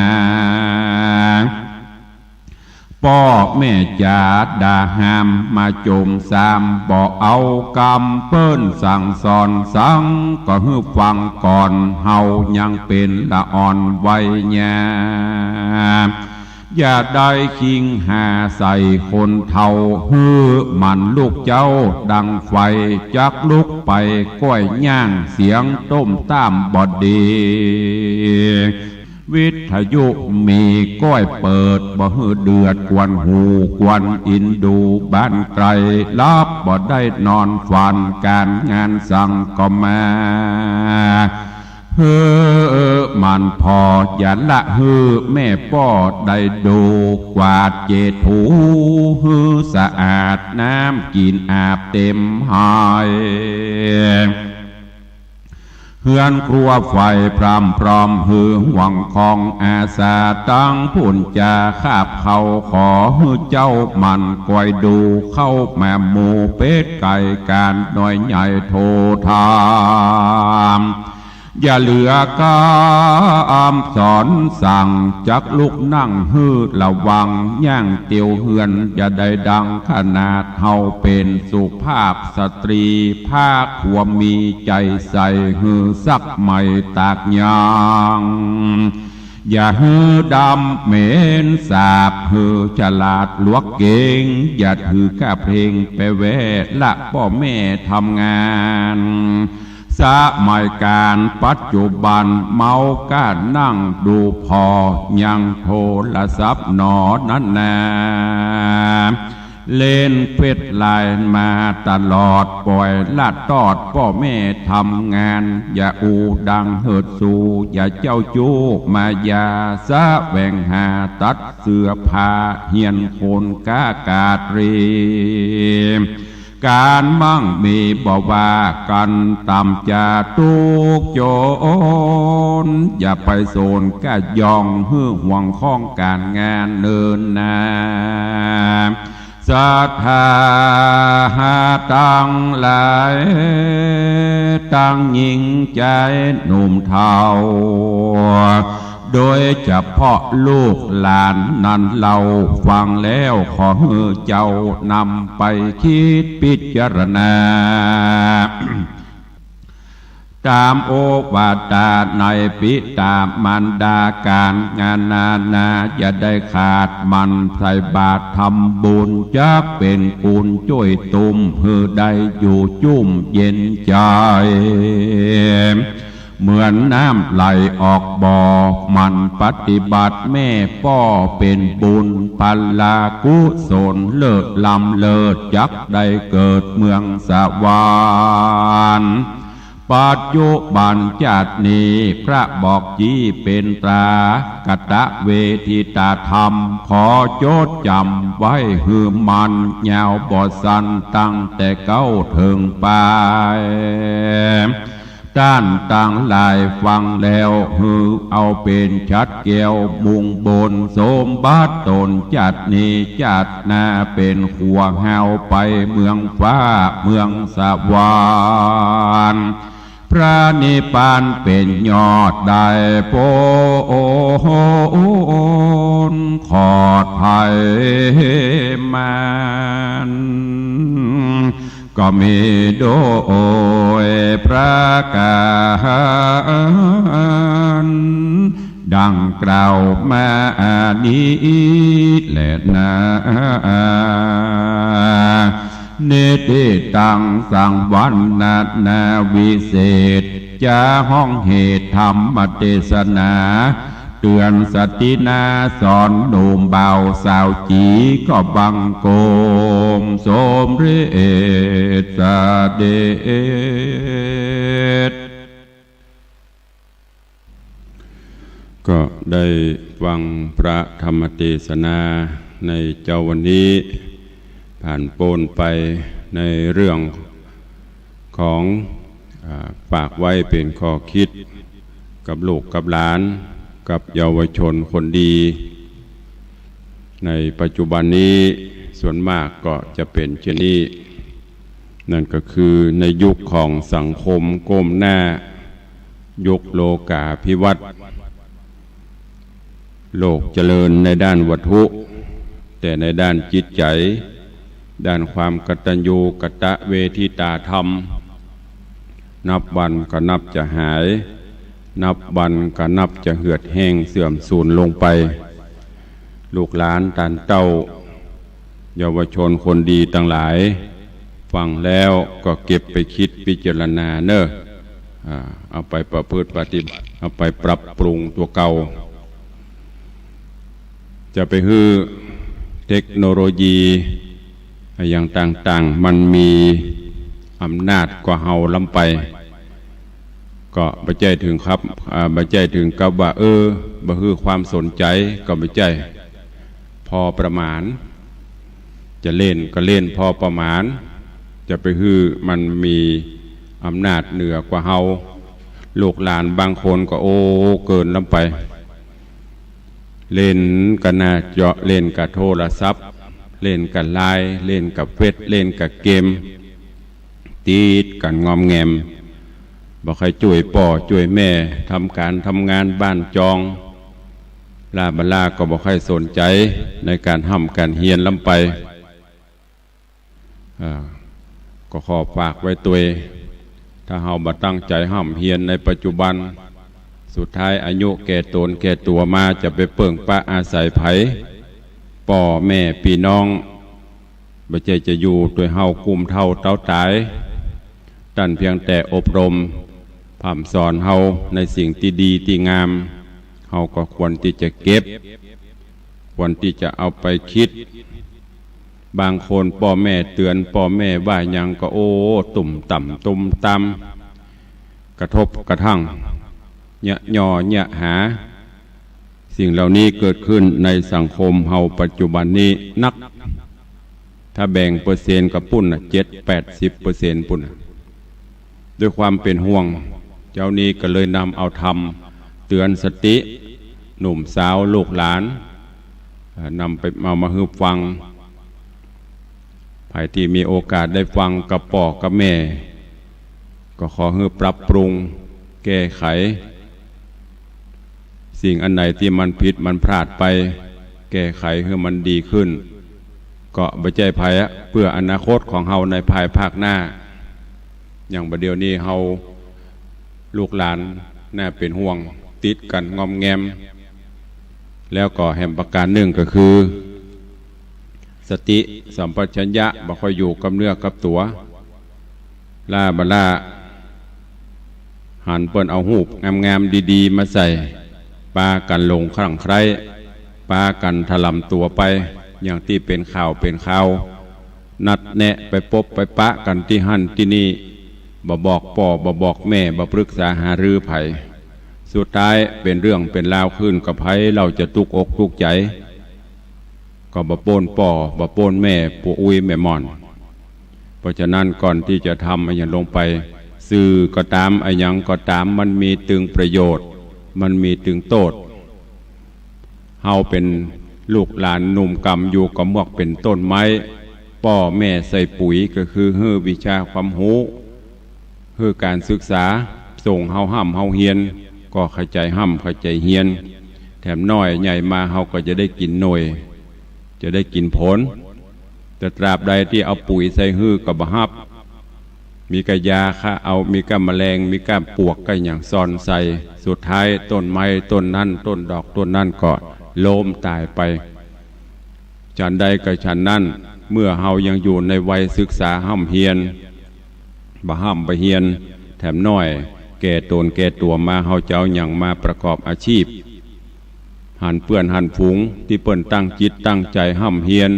ป้อแม่จ๋าด่าห้ามมาโจมซาม บ่เอากำเปิ้นสั่งสอนสัง ก็หื้อฟังก่อน เฮายังเป๋นละอ่อนวัยยา อย่าได้คิงหาใส่คนเฒ่า หื้อหมั่นลูกเจ้าดังไฟ จักลุกไปก้อยย่าง เสียงต้มต้ามบ่ดี วิทยุมีก้อยเปิด บ่หื้อเดือดกวนหูกวนอินดู บ้านไก๋หลับบ่ได้นอนฝัน ก๋านงานสังก็มา หื้อหมั่นผ่อ อย่าละหื้อแม่ป้อได้ดู กวาดเจ็ดถูหื้อสะอาด น้ำกิ๋นอาบเต็มฮ้าย เฮือนครัวไฟพร่ำพร้อม หื้อห่วงของอาสา ตังปูนจาคาบเข้า ขอหื้อเจ้าหมั่นก้อยดู เข้ามาหมู่เป็ดไก่ ก๋านน้อยใหญ่โทธาม อย่าเหลือกำสอนสั่ง จักลุกนั่งหื้อระวัง ย่างเตียวเฮือน อย่าได้ดังขนาด เฮาเป๋นสุภาพสตรี ภาคควรมีใจ๋ใส่ หื้อซักใหม่ตากยาง อย่าหื้อดำเหม็นสาบ หื้อฉลาดหลวกเก๋ง อย่าถือก้าเพลงไปแว่ ละป้อแม่ทำงาน สมัยก๋านปัจจุบัน เมาก้านั่งดูผ่อ ยังโทรศัพท์หนอนั้นนา เล่นเฟซไลน์มาตลอด ป่อยละตอดป้อแม่ทำงาน อย่าอู้ดังเหิดสู อย่าเจ้าจู้มายา แสวงหาตัดเสื้อผ้า เฮียนคนก้ากาดเรียน ก๋านมั่งมีบ่ว่ากั๋น ต่ำจะตุ๊กจน อย่าไปสนก้าย่อง หื้อห่วงของก๋านงานเนินนา ศรัทธาตังหลาย ตังหญิงจายหนุ่มเฒ่า โดยเฉพาะลูกหลานนั้นเล่า ฟังแล้วขอหื้อเจ้านำไปกึ๊ดพิจารณา ต๋ามโอวาตาในปิต๋ามารดา ก๋านงานนานาอย่าได้ขาด หมั่นใส่บาตรทำบุญ จักเป๋นปูนจ้วยตุ้ม หื้อได้อยู่จุ่มเย็นใจ๋ เหมือนน้ำไหลออกบ่อ หมั่นปฏิบัติแม่ป้อ เป๋นบุญพลากุศล เลิศล้ำเลิศ จักได้เกิดเมืองสวรรค์ ปัจจุบันจาตินี้ พระบอกจี้เป๋นตรา กตเวทิตาธรรม ขอจดจ๋ำไว้หื้อมั่น ยาวบ่สั้น ตั้งแต่เก๊าเถิงปาย ต้านตังหลายฟังแล้ว หื้อเอาเป๋นฉัตรแก้ว มุ่งบนสมบัติต๋น จาตินี้จาติหน้า เป๋นขัวฮาวไปเมืองฟ้าเมืองสวรรค์ พระนิพพานเป๋นยอด ได้โปรดขอดภัยมาร ก็มีโดยประก๋านดังกล่าวมานี้แลนา นิติตังสังวรรณนาวิเศษ จะฮ้องเหตุธรรมเตสนา เตื๋อนสตินาสอนหนุ่มบ่าวสาวจี๋ ก็บังคมสมเร็จเสด็จ ก็ได้ฟังพระธรรมเตสนาในเจ๊าวันนี้ ผ่านป๊นไปในเรื่องของ อ่า ฝากไว้เป๋นข้อคิดกับลูกกับหลาน กับเยาวชนคนดี ในปัจจุบันนี้ส่วนมากก็จะเป๋นเช่นนี้ นั่นก็คือในยุคของสังคมก้มหน้า ยุคโลกาภิวัตน์ โลกเจริญในด้านวัตถุ แต่ในด้านจิตใจ๋ ด้านความกตัญญูกตเวทิตาธรรม นับวันก็นับจะหาย นับวันก็นับจะเหือดแห้งเสื่อมสูญลงไป ลูกหลานต้านเต้า เยาวชนคนดีตังหลาย ฟังแล้วก็เก็บไปกึ๊ดพิจารณาเน่อ อ่า เอาไปประพฤติปฏิบัติ เอาไปปรับปรุงตั๋วเก่า จะไปหื้อเทคโนโลยีอะหยังต่างๆ มันมีอำนาจกว่าเฮาล้ำไป ก็บ่ใจ้เถิงครับ อ่า บ่ใจ้เถิงกับว่า เออ บ่หื้อความสนใจ๋ ก็บ่ใจ้ พอประมาณ จะเล่นก็เล่นพอประมาณ จะไปหื้อมันมีอำนาจเหนือกว่าเฮา ลูกหลานบางคนก็ โอ้ เกินล้ำไป เล่นกับหน้าจอ เล่นกับโทรศัพท์ เล่นกับไลน์ เล่นกับเฟซ เล่นกับเกม ติดกั๋นงอมแงม บ่ใค่จ้วยป้อจ้วยแม่ ทำก๋านทำงานบ้านจอง ลาบ่ลาก็บ่ใค่สนใจ๋ในก๋านฮ่ำก๋านเฮียนล้ำไป อ่า ก็ขอฝากไว้ตวย ถ้าเฮาบ่ตั้งใจ๋ฮ่ำเฮียนในปัจจุบัน สุดท้ายอายุแก่ต๋นแก่ตั๋วมา จะไปเปิ้งปะอาศัยใผ ป้อแม่ปี้น้อง บ่ใจ้จะอยู่ตวยเฮากุ้มเฒ่าเต๊าต๋าย ต้านเพียงแต่อบรม พร่ำสอนเฮาในสิ่งตี้ดีตี้งาม เฮาก็ควรตี้จะเก็บ ควรตี้จะเอาไปกึ๊ด บางคนป้อแม่เตื๋อน ป้อแม่ว่าหยังก็ โอ้ ตุ้มต่ำตุ้มต่ำ กระทบกระทั่ง เยียะย่อเยียะหา สิ่งเหล่านี้เกิดขึ้นในสังคมเฮาปัจจุบันนี้นัก ถ้าแบ่งเปอร์เซ็นต์ก็ปุ้นน่ะ เจ็ดแปดสิบเปอร์เซ็นต์ ปุ้นน่ะ ด้วยความเป๋นห่วง เจ๊านี้ก็เลยนำเอาธรรมเตื๋อนสติ หนุ่มสาวลูกหลาน เอ่อ นำไป เอามาหื้อฟัง ใผตี้มีโอกาสได้ฟังกับป้อกับแม่ ก็ขอหื้อปรับปรุงแก้ไข สิ่งอันใดตี้มันผิดมันพลาดไป แก้ไขหื้อมันดีขึ้น ก็บ่ใจ้ใผอะ เปื้ออนาคตของเฮาในภายภาคหน้า อย่างบ่าเดี่ยวนี้เฮาลูกหลานน่าเป๋นห่วง ติดกั๋นงอมแงม แล้วก็แหมประก๋านนึ่งก็คือ สติสัมปชัญญะบ่ค่อยอยู่กับเนื้อกับตั๋ว ล้าบ่ล้า หันเปิ้นเอาฮูปงามๆ ดีๆ มาใส่ ปากั๋นหลงคลั่งใคร่ ปากั๋นถล่มตั๋วไป อย่างตี้เป๋นข่าวเป๋นข่าว นัดแนะไปปบไปปะกั๋นตี้หั้นตี้นี่ บ่บอกป้อบ่บอกแม่ บ่ปรึกษาหารือใผ สุดท้ายเป๋นเรื่องเป๋นราวขึ้นกับใผ เฮาจะตุ๊กอกตุ๊กใจ๋ ก็บ่ป๊นป้อ บ่ป๊นแม่ ป้ออุ๊ยแม่หม่อน เพราะฉะนั้นก่อนตี้จะทำอะหยังลงไป สื่อก็ต๋าม อะหยังก็ต๋าม มันมีตึงประโยชน์ มันมีตึงโต้ษ เฮาเป๋นลูกหลานหนุ่มกำอยู่ก็เหมือนเป๋นต้นไม้ ป้อแม่ใส่ปุ๋ยก็คือหื้อวิชาความฮู้ หื้อก๋านศึกษา ส่งเฮาฮ่ำเฮาเฮียน ก็เข้าใจ๋ฮ่ำเข้าใจ๋เฮียน แถมน้อยใหญ่มาเฮาก็จะได้กิ๋นหน่วย จะได้กิ๋นผล แต่ตราบใดตี้เอาปุ๋ยใส่หื้อก็บ่ฮับ มีก้ายาฆ่าเอา มีก้าแมลง มีก้าปลวกก้าหยังซ่อนใส่ สุดท้ายต้นไม้ต้นนั้น ต้นดอกต้นนั้นก็ล้มต๋ายไป ฉันใดก็ฉันนั้น เมื่อเฮายังอยู่ในวัยศึกษาฮ่ำเฮียน บ่ฮ่ำบ่เฮียน แถมน้อย แก่ต๋นแก่ตั๋วมา เฮาจะเอาหยังมาประกอบอาชีพ หันเปื้อนหันฝูงตี้เปิ้นตั้งจิตตั้งใจ๋ฮ่ำเฮียน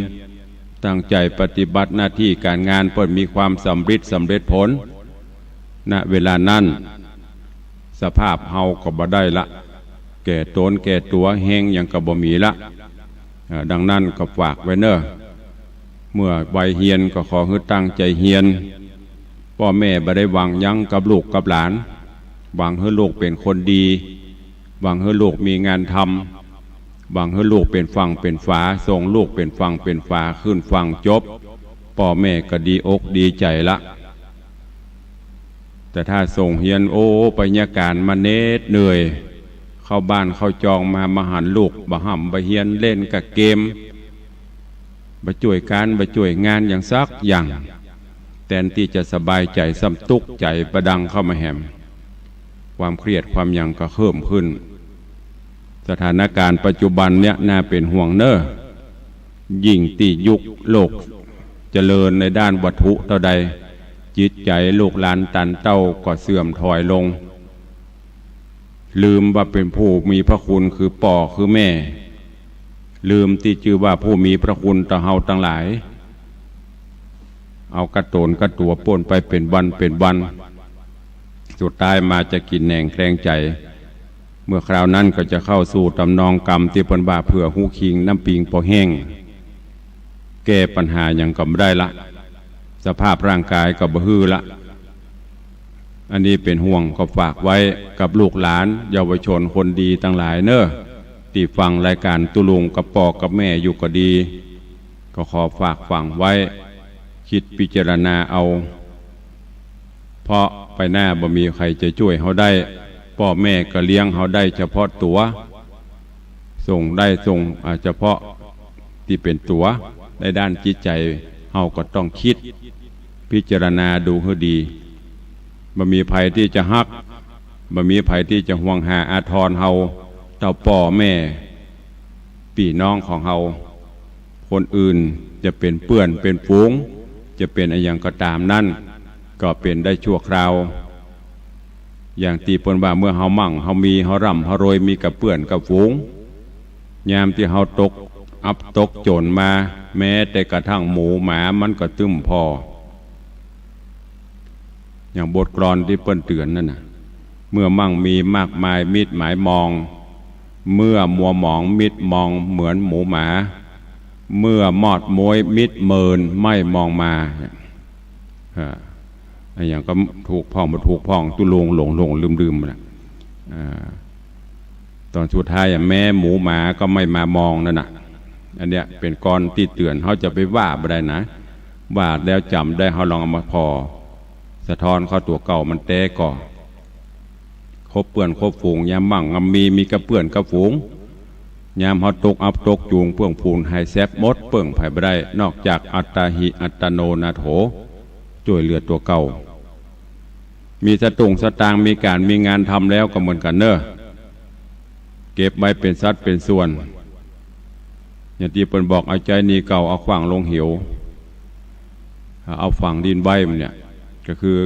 ตั้งใจ๋ปฏิบัติหน้าตี้ก๋านงาน เปิ้นมีความสำริดสำเร็จผล ณ เวลานั้น สภาพเฮาก็บ่ได้ละ แก่ต๋นแก่ตั๋ว แฮงหยังก็บ่มีละ เอ่อ ดังนั้นก็ฝากไว้เน่อ เมื่อวัยเฮียนก็ขอหื้อตั้งใจ๋เฮียน ป้อแม่บ่ได้หวังหยังกับลูกกับหลาน หวังหื้อลูกเป๋นคนดี หวังหื้อลูกมีงานทำ หวังหื้อลูกเป๋นฝั่งเป๋นฝา ส่งลูกเป๋นฝั่งเป๋นฝา ขึ้นฝั่งจบ ป้อแม่ก็ดีอกดีใจ๋ละ แต่ถ้าส่งเฮียน โอ้ ไปเยียะก๋านมาเหน็ดเหนื่อย เข้าบ้านเข้าจองมา มาหันลูกบ่ฮ่ำบ่เฮียน เล่นก้าเกม บ่จ้วยก๋านบ่จ้วยงานหยังสักอย่าง แตนตี้จะสบายใจ๋ ซ้ำตุ๊กใจ๋ประดังเข้ามาแหม ความเครียดความหยังก็เพิ่มขึ้น สถานการณ์ปัจจุบันเนี่ยน่าเป๋นห่วงเน่อ ยิ่งตี้ยุคโลกเจริญในด้านวัตถุเต้าใด จิตใจ๋ลูกหลานตันเต้าก็เสื่อมถอยลง ลืมว่าเป๋นผู้มีพระคุณคือป้อคือแม่ ลืมตี้จื้อว่าผู้มีพระคุณต่อเฮาตังหลาย เอาก้าต๋นก้าตั๋วป้นไปเป๋นวันเป๋นวัน สุดท้ายมาจะกิ๋นแหนงแคลงใจ๋ เมื่อคราวนั้นก็จะเข้าสู่ตำนองกำตี้เปิ้นว่าเผื่อฮูคิงน้ำปิงปอแห้ง แก้ปัญหาหยังก็บ่ได้ละ สภาพร่างกายก็บ่หื้อละ อันนี้เป๋นห่วงก็ฝากไว้กับลูกหลานเยาวชนคนดีตังหลายเน่อ ตี้ฟังรายก๋านตุ๊ลุงกับป้อกับแม่อยู่ก็ดี ก็ขอฝากฝังไว้ กึ๊ดพิจารณาเอา เพราะไปหน้าบ่มีใผจะจ้วยเฮาได้ ป้อแม่ก็เลี้ยงเฮาได้เฉพาะตั๋ว ส่งได้ส่ง อ่า เฉพาะตี้เป๋นตั๋ว ในด้านจิตใจ๋ เฮาก็ต้องกึ๊ดพิจารณาดูหื้อดี บ่มีใผตี้จะฮัก บ่มีใผตี้จะห่วงหาอาทรเฮา เต้าป้อแม่ ปี้น้องของเฮา คนอื่นจะเป๋นเปื้อนเป๋นฝูง จะเป๋นอะหยังก็ต๋ามนั้น ก็เป๋นได้ชั่วคราว อย่างตี้เปิ้นว่าเมื่อเฮามั่งเฮามี เฮาร่ำเฮารวย มีกับเปื้อนกับฝูง ยามตี้เฮาตกอับตกจ๋นมา แม้แต่กระทั่งหมูหมามันก็ตึ้มผ่อ อย่างบทกลอนตี้เปิ้นเตื๋อนนั่นน่ะ เมื่อมั่งมีมากมายมิตรหมายมอง เมื่อมัวหมองมิตรมองเหมือนหมูหมา เมื่อมอดม้วยมิดเมินไม่มองมา เนี่ย อ่า อะหยังก็ถูกพ่องบ่ถูกพ่อง ตุ๊ลุงหลงหลงลืมลืมนะ อ่า ต๋อนสุดท้ายอะ แม้หมูหมาก็ไม่มามองนั่นน่ะ อันเนี้ยเป๋นกลอนตี้เตื๋อน เฮาจะไปว่าบ่ได้นะ ว่าแล้วจ๋ำได้ เฮาลองเอามาผ่อ สะท้อนเข้าตั๋วเก่ามันแต๊ก่อ คบเปื้อนคบฝูง ยามว่างงำมี มีกับเปื้อนกับฝูง ยามเฮาตกอับตกจูง เปื้องพูนหายแซบหมด เปิ้งใผบ่ได้ นอกจากอัตตาหิอัตโนนาโถ จ้วยเหลือตั๋วเก่า มีสตุ้งสตางค์ มีก๋านมีงานทำแล้วก็เหมือนกั๋นเน่อ เก็บไว้เป๋นสัดเป๋นส่วน อย่างตี้เปิ้นบอก เอาใจ๊หนี้เก่า เอาขว้างลงเหว เอาฝังดินไว้ มันเนี่ย ก็คือ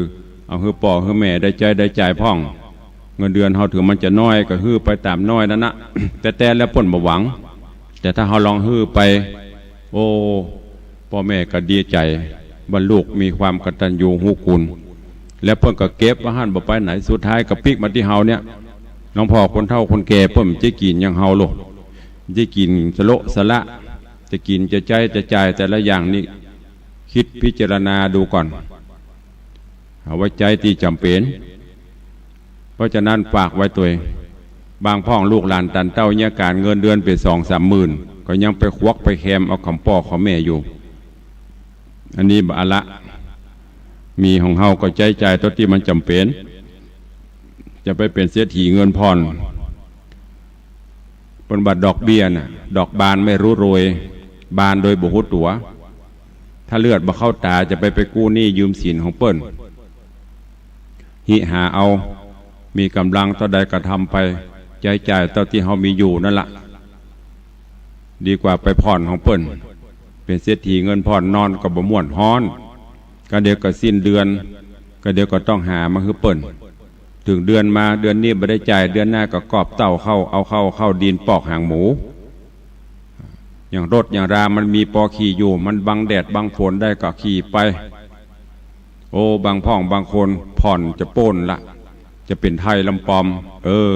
เอาหื้อป้อหื้อแม่ได้ใจ๊ได้จ่ายพ่อง เงินเดือนเฮาเถิงมันจะน้อย ก็หื้อไปต๋ามน้อยนั่นนะ แต่ แต่แล้วเปิ้นบ่หวัง แต่ถ้าเฮาลองหื้อไป โอ้ ป้อแม่ก็ดีใจ๋ ว่าลูกมีความกตัญญูฮู้คุณ แล้วเปิ้นก็เก็บไว้หั้นบ่ไปไหน สุดท้ายก็ปิ๊กมาตี้เฮาเนี่ย หลวงพ่อ คนเฒ่าคนแก่เปิ้นจะกิ๋นอย่างเฮาโลด จะกิ๋นสะโละสะละ จะกิ๋นจะใจ๊จะจ่ายแต่ละอย่างนี่ กึ๊ดพิจารณาดูก่อน เอาไว้ใจ๊ตี้จ๋ำเป๋น เพราะฉะนั้นฝากไว้ตวย บางพ่องลูกหลานตันเต้าเยียะก๋าน เงินเดือนเป๋นสองสามหมื่น ก็ยังไปควักไปแคมเอาของป้อของแม่อยู่ อันนี้บ่อะละ มีของเฮาก็ใจ๊จ่ายเต้าตี้มันจ๋ำเป๋น จะไปเป๋นเศรษฐีเงินผ่อน เปิ้นว่าดอกเบี้ยน่ะ ดอกบานไม่รู้โรย บานโดยบ่ฮู้ตั๋ว ถ้าเลือดบ่เข้าต๋า จะไป ไปกู้หนี้ยืมสินของเปิ้น หิหาเอา มีก๋ำลังเต้าใดก็ทำไป ใจ๊จ่ายเต้าตี้เฮามีอยู่นั่นละ ดีกว่าไปผ่อนของเปิ้น เป๋นเศรษฐีเงินผ่อน นอนก็บ่ม่วน ฮ้อน ก็เดี๋ยวก็สิ้นเดือน ก็เดี๋ยวก็ต้องหามาหื้อเปิ้น เถิงเดือนมา เดือนนี้บ่ได้จ่าย เดือนหน้าก็กอบเต้าเข้า เอาเข้า เข้าดินปอกหางหมู อย่างรถอย่างรามันมีปอขี่อยู่ มันบังแดดบังฝนได้ก็ขี่ไป โอ้ บางพ่องบางคนผ่อนจะโป๊นละ จะเป๋นไทยลำปอม เออ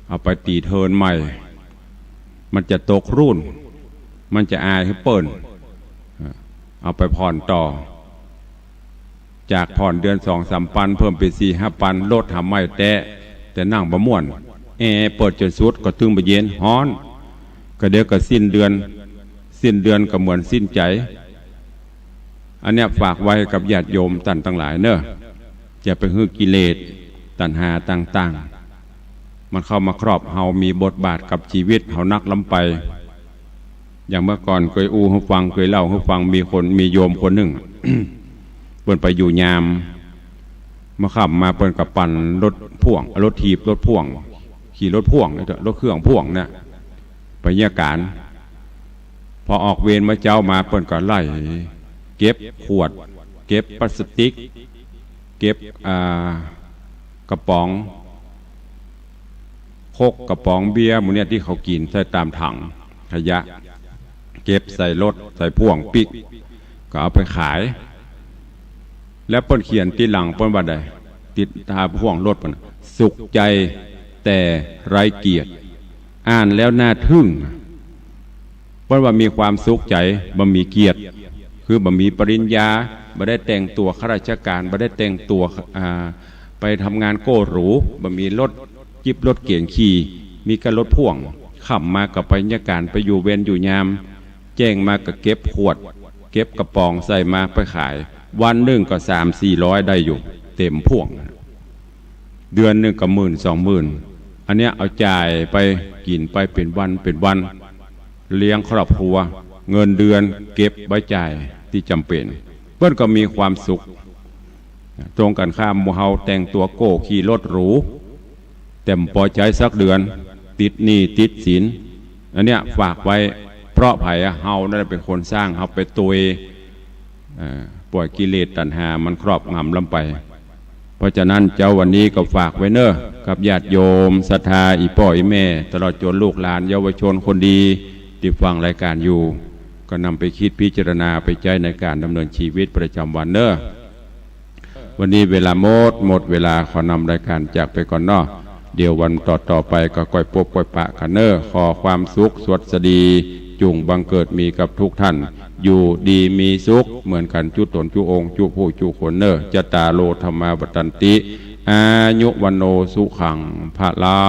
เอาไปตี๋เทินใหม่ มันจะตกรุ่น มันจะอายหื้อเปิ้น เอาไปผ่อนต่อ จากผ่อนเดือนสองสามปัน เพิ่มเป๋นสี่ห้าปัน รถหาใหม่แต๊ แต่นั่งบ่ม่วน แอร์เปิดจ๋นสุดก็ตึงบ่เย็น ฮ้อน ก็เดี๋ยวก็สิ้นเดือน สิ้นเดือนก็เหมือนสิ้นใจ๋ อันเนี้ยฝากไว้กับญาติโยมต้านตังหลายเน่อ อย่าไปหื้อกิเลสตัณหาต่างๆ มันเข้ามาครอบเฮา มีบทบาทกับจีวิตเฮานักล้ำไป อย่างเมื่อก่อนเกยอู้หื้อฟัง เกยเล่าหื้อฟัง มีคน มีโยมคนนึ่ง เปิ้นไปอยู่ยาม เมื่อค่ำมาเปิ้นก็ปั่นรถพ่วง รถถีบ รถพ่วง ขี่รถพ่วงนี่เถอะ รถเครื่องพ่วงเนี่ย ไปเยียะก๋าน พอออกเวรเมื่อเจ๊ามาเปิ้นก็ไล่เก็บขวด เก็บพลาสติก เก็บ อ่า กระป๋อง โค้ก กระป๋องเบียร์ หมู่เนี่ยตี้เขากิ๋นใส่ต๋ามถังขยะ เก็บใส่รถ ใส่พ่วงปิ๊ก ก็เอาไปขาย แล้วเปิ้นเขียนติดหลังเปิ้นว่าใด ติดต๋าพ่วงรถเปิ้น สุขใจแต่ไร้เกียรติ อ่านแล้วน่าทึ่ง เปิ้นว่ามีความสุขใจ๋ บ่มีเกียรติ คือบ่มีปริญญา บ่ได้แต่งตั๋วข้าราชก๋าน บ่ได้แต่งตั๋ว อ่า ไปทำงานโก้หรู บ่มีรถจิ๊บรถเก๋งขี่ มีแก่รถพ่วง ค่ำมาก็ไปเยียะก๋าน ไปอยู่เวรอยู่ยาม แจ้งมาก็เก็บขวด เก็บกระป๋องใส่มาไปขาย วันนึ่งก็สามสี่ร้อยได้อยู่ เต๋มพ่วง เดือนนึ่งก็หมื่นสองหมื่น อันเนี้ยเอาจ่ายไปกิ๋นไปเป๋นวันเป๋นวัน เลี้ยงครอบครัว เงินเดือนเก็บไว้จ่ายตี้จ๋ำเป๋น เปิ้นก็มีความสุข ตรงกั๋นข้าม หมู่เฮาแต่งตั๋วโก้ ขี่รถหรู แต่บ่ปอใจ๊สักเดือน ติดหนี้ติดสิน อันเนี้ยฝากไว้ เพราะใผอะ เฮานั่นแหละเป๋นคนสร้าง เฮาไปตวย เอ่อ ป่อยกิเลสตัณหามันครอบงำล้ำไป เพราะฉะนั้นเจ๊าวันนี้ก็ฝากไว้เน่อ กับญาติโยมศรัทธา อี่ป้ออี่แม่ ตลอดจ๋นลูกหลานเยาวชนคนดี ตี้ฟังรายก๋านอยู่ ก็นำไปกึ๊ดพิจารณาไปใจ๊ในก๋านดำเนินจีวิตประจ๋ำวันเน่อ วันนี้เวลาหมด หมดเวลา ขอนำรายก๋านจากไปก่อนเนาะ เดี๋ยววันต่อๆ ไปก็ก้อยปบก้อยปะกั๋นเน่อ ขอความสุขสวัสดี จุ่งบังเกิดมีกับทุกท่าน อยู่ดีมีสุขเหมือนกั๋นจุ๊ต๋นจุ๊องค์จุ๊ผู้จุ๊คนเน่อ จัตตาโร ธัมมา วัฑฒันติ อายุ วัณโณ สุขัง พลัง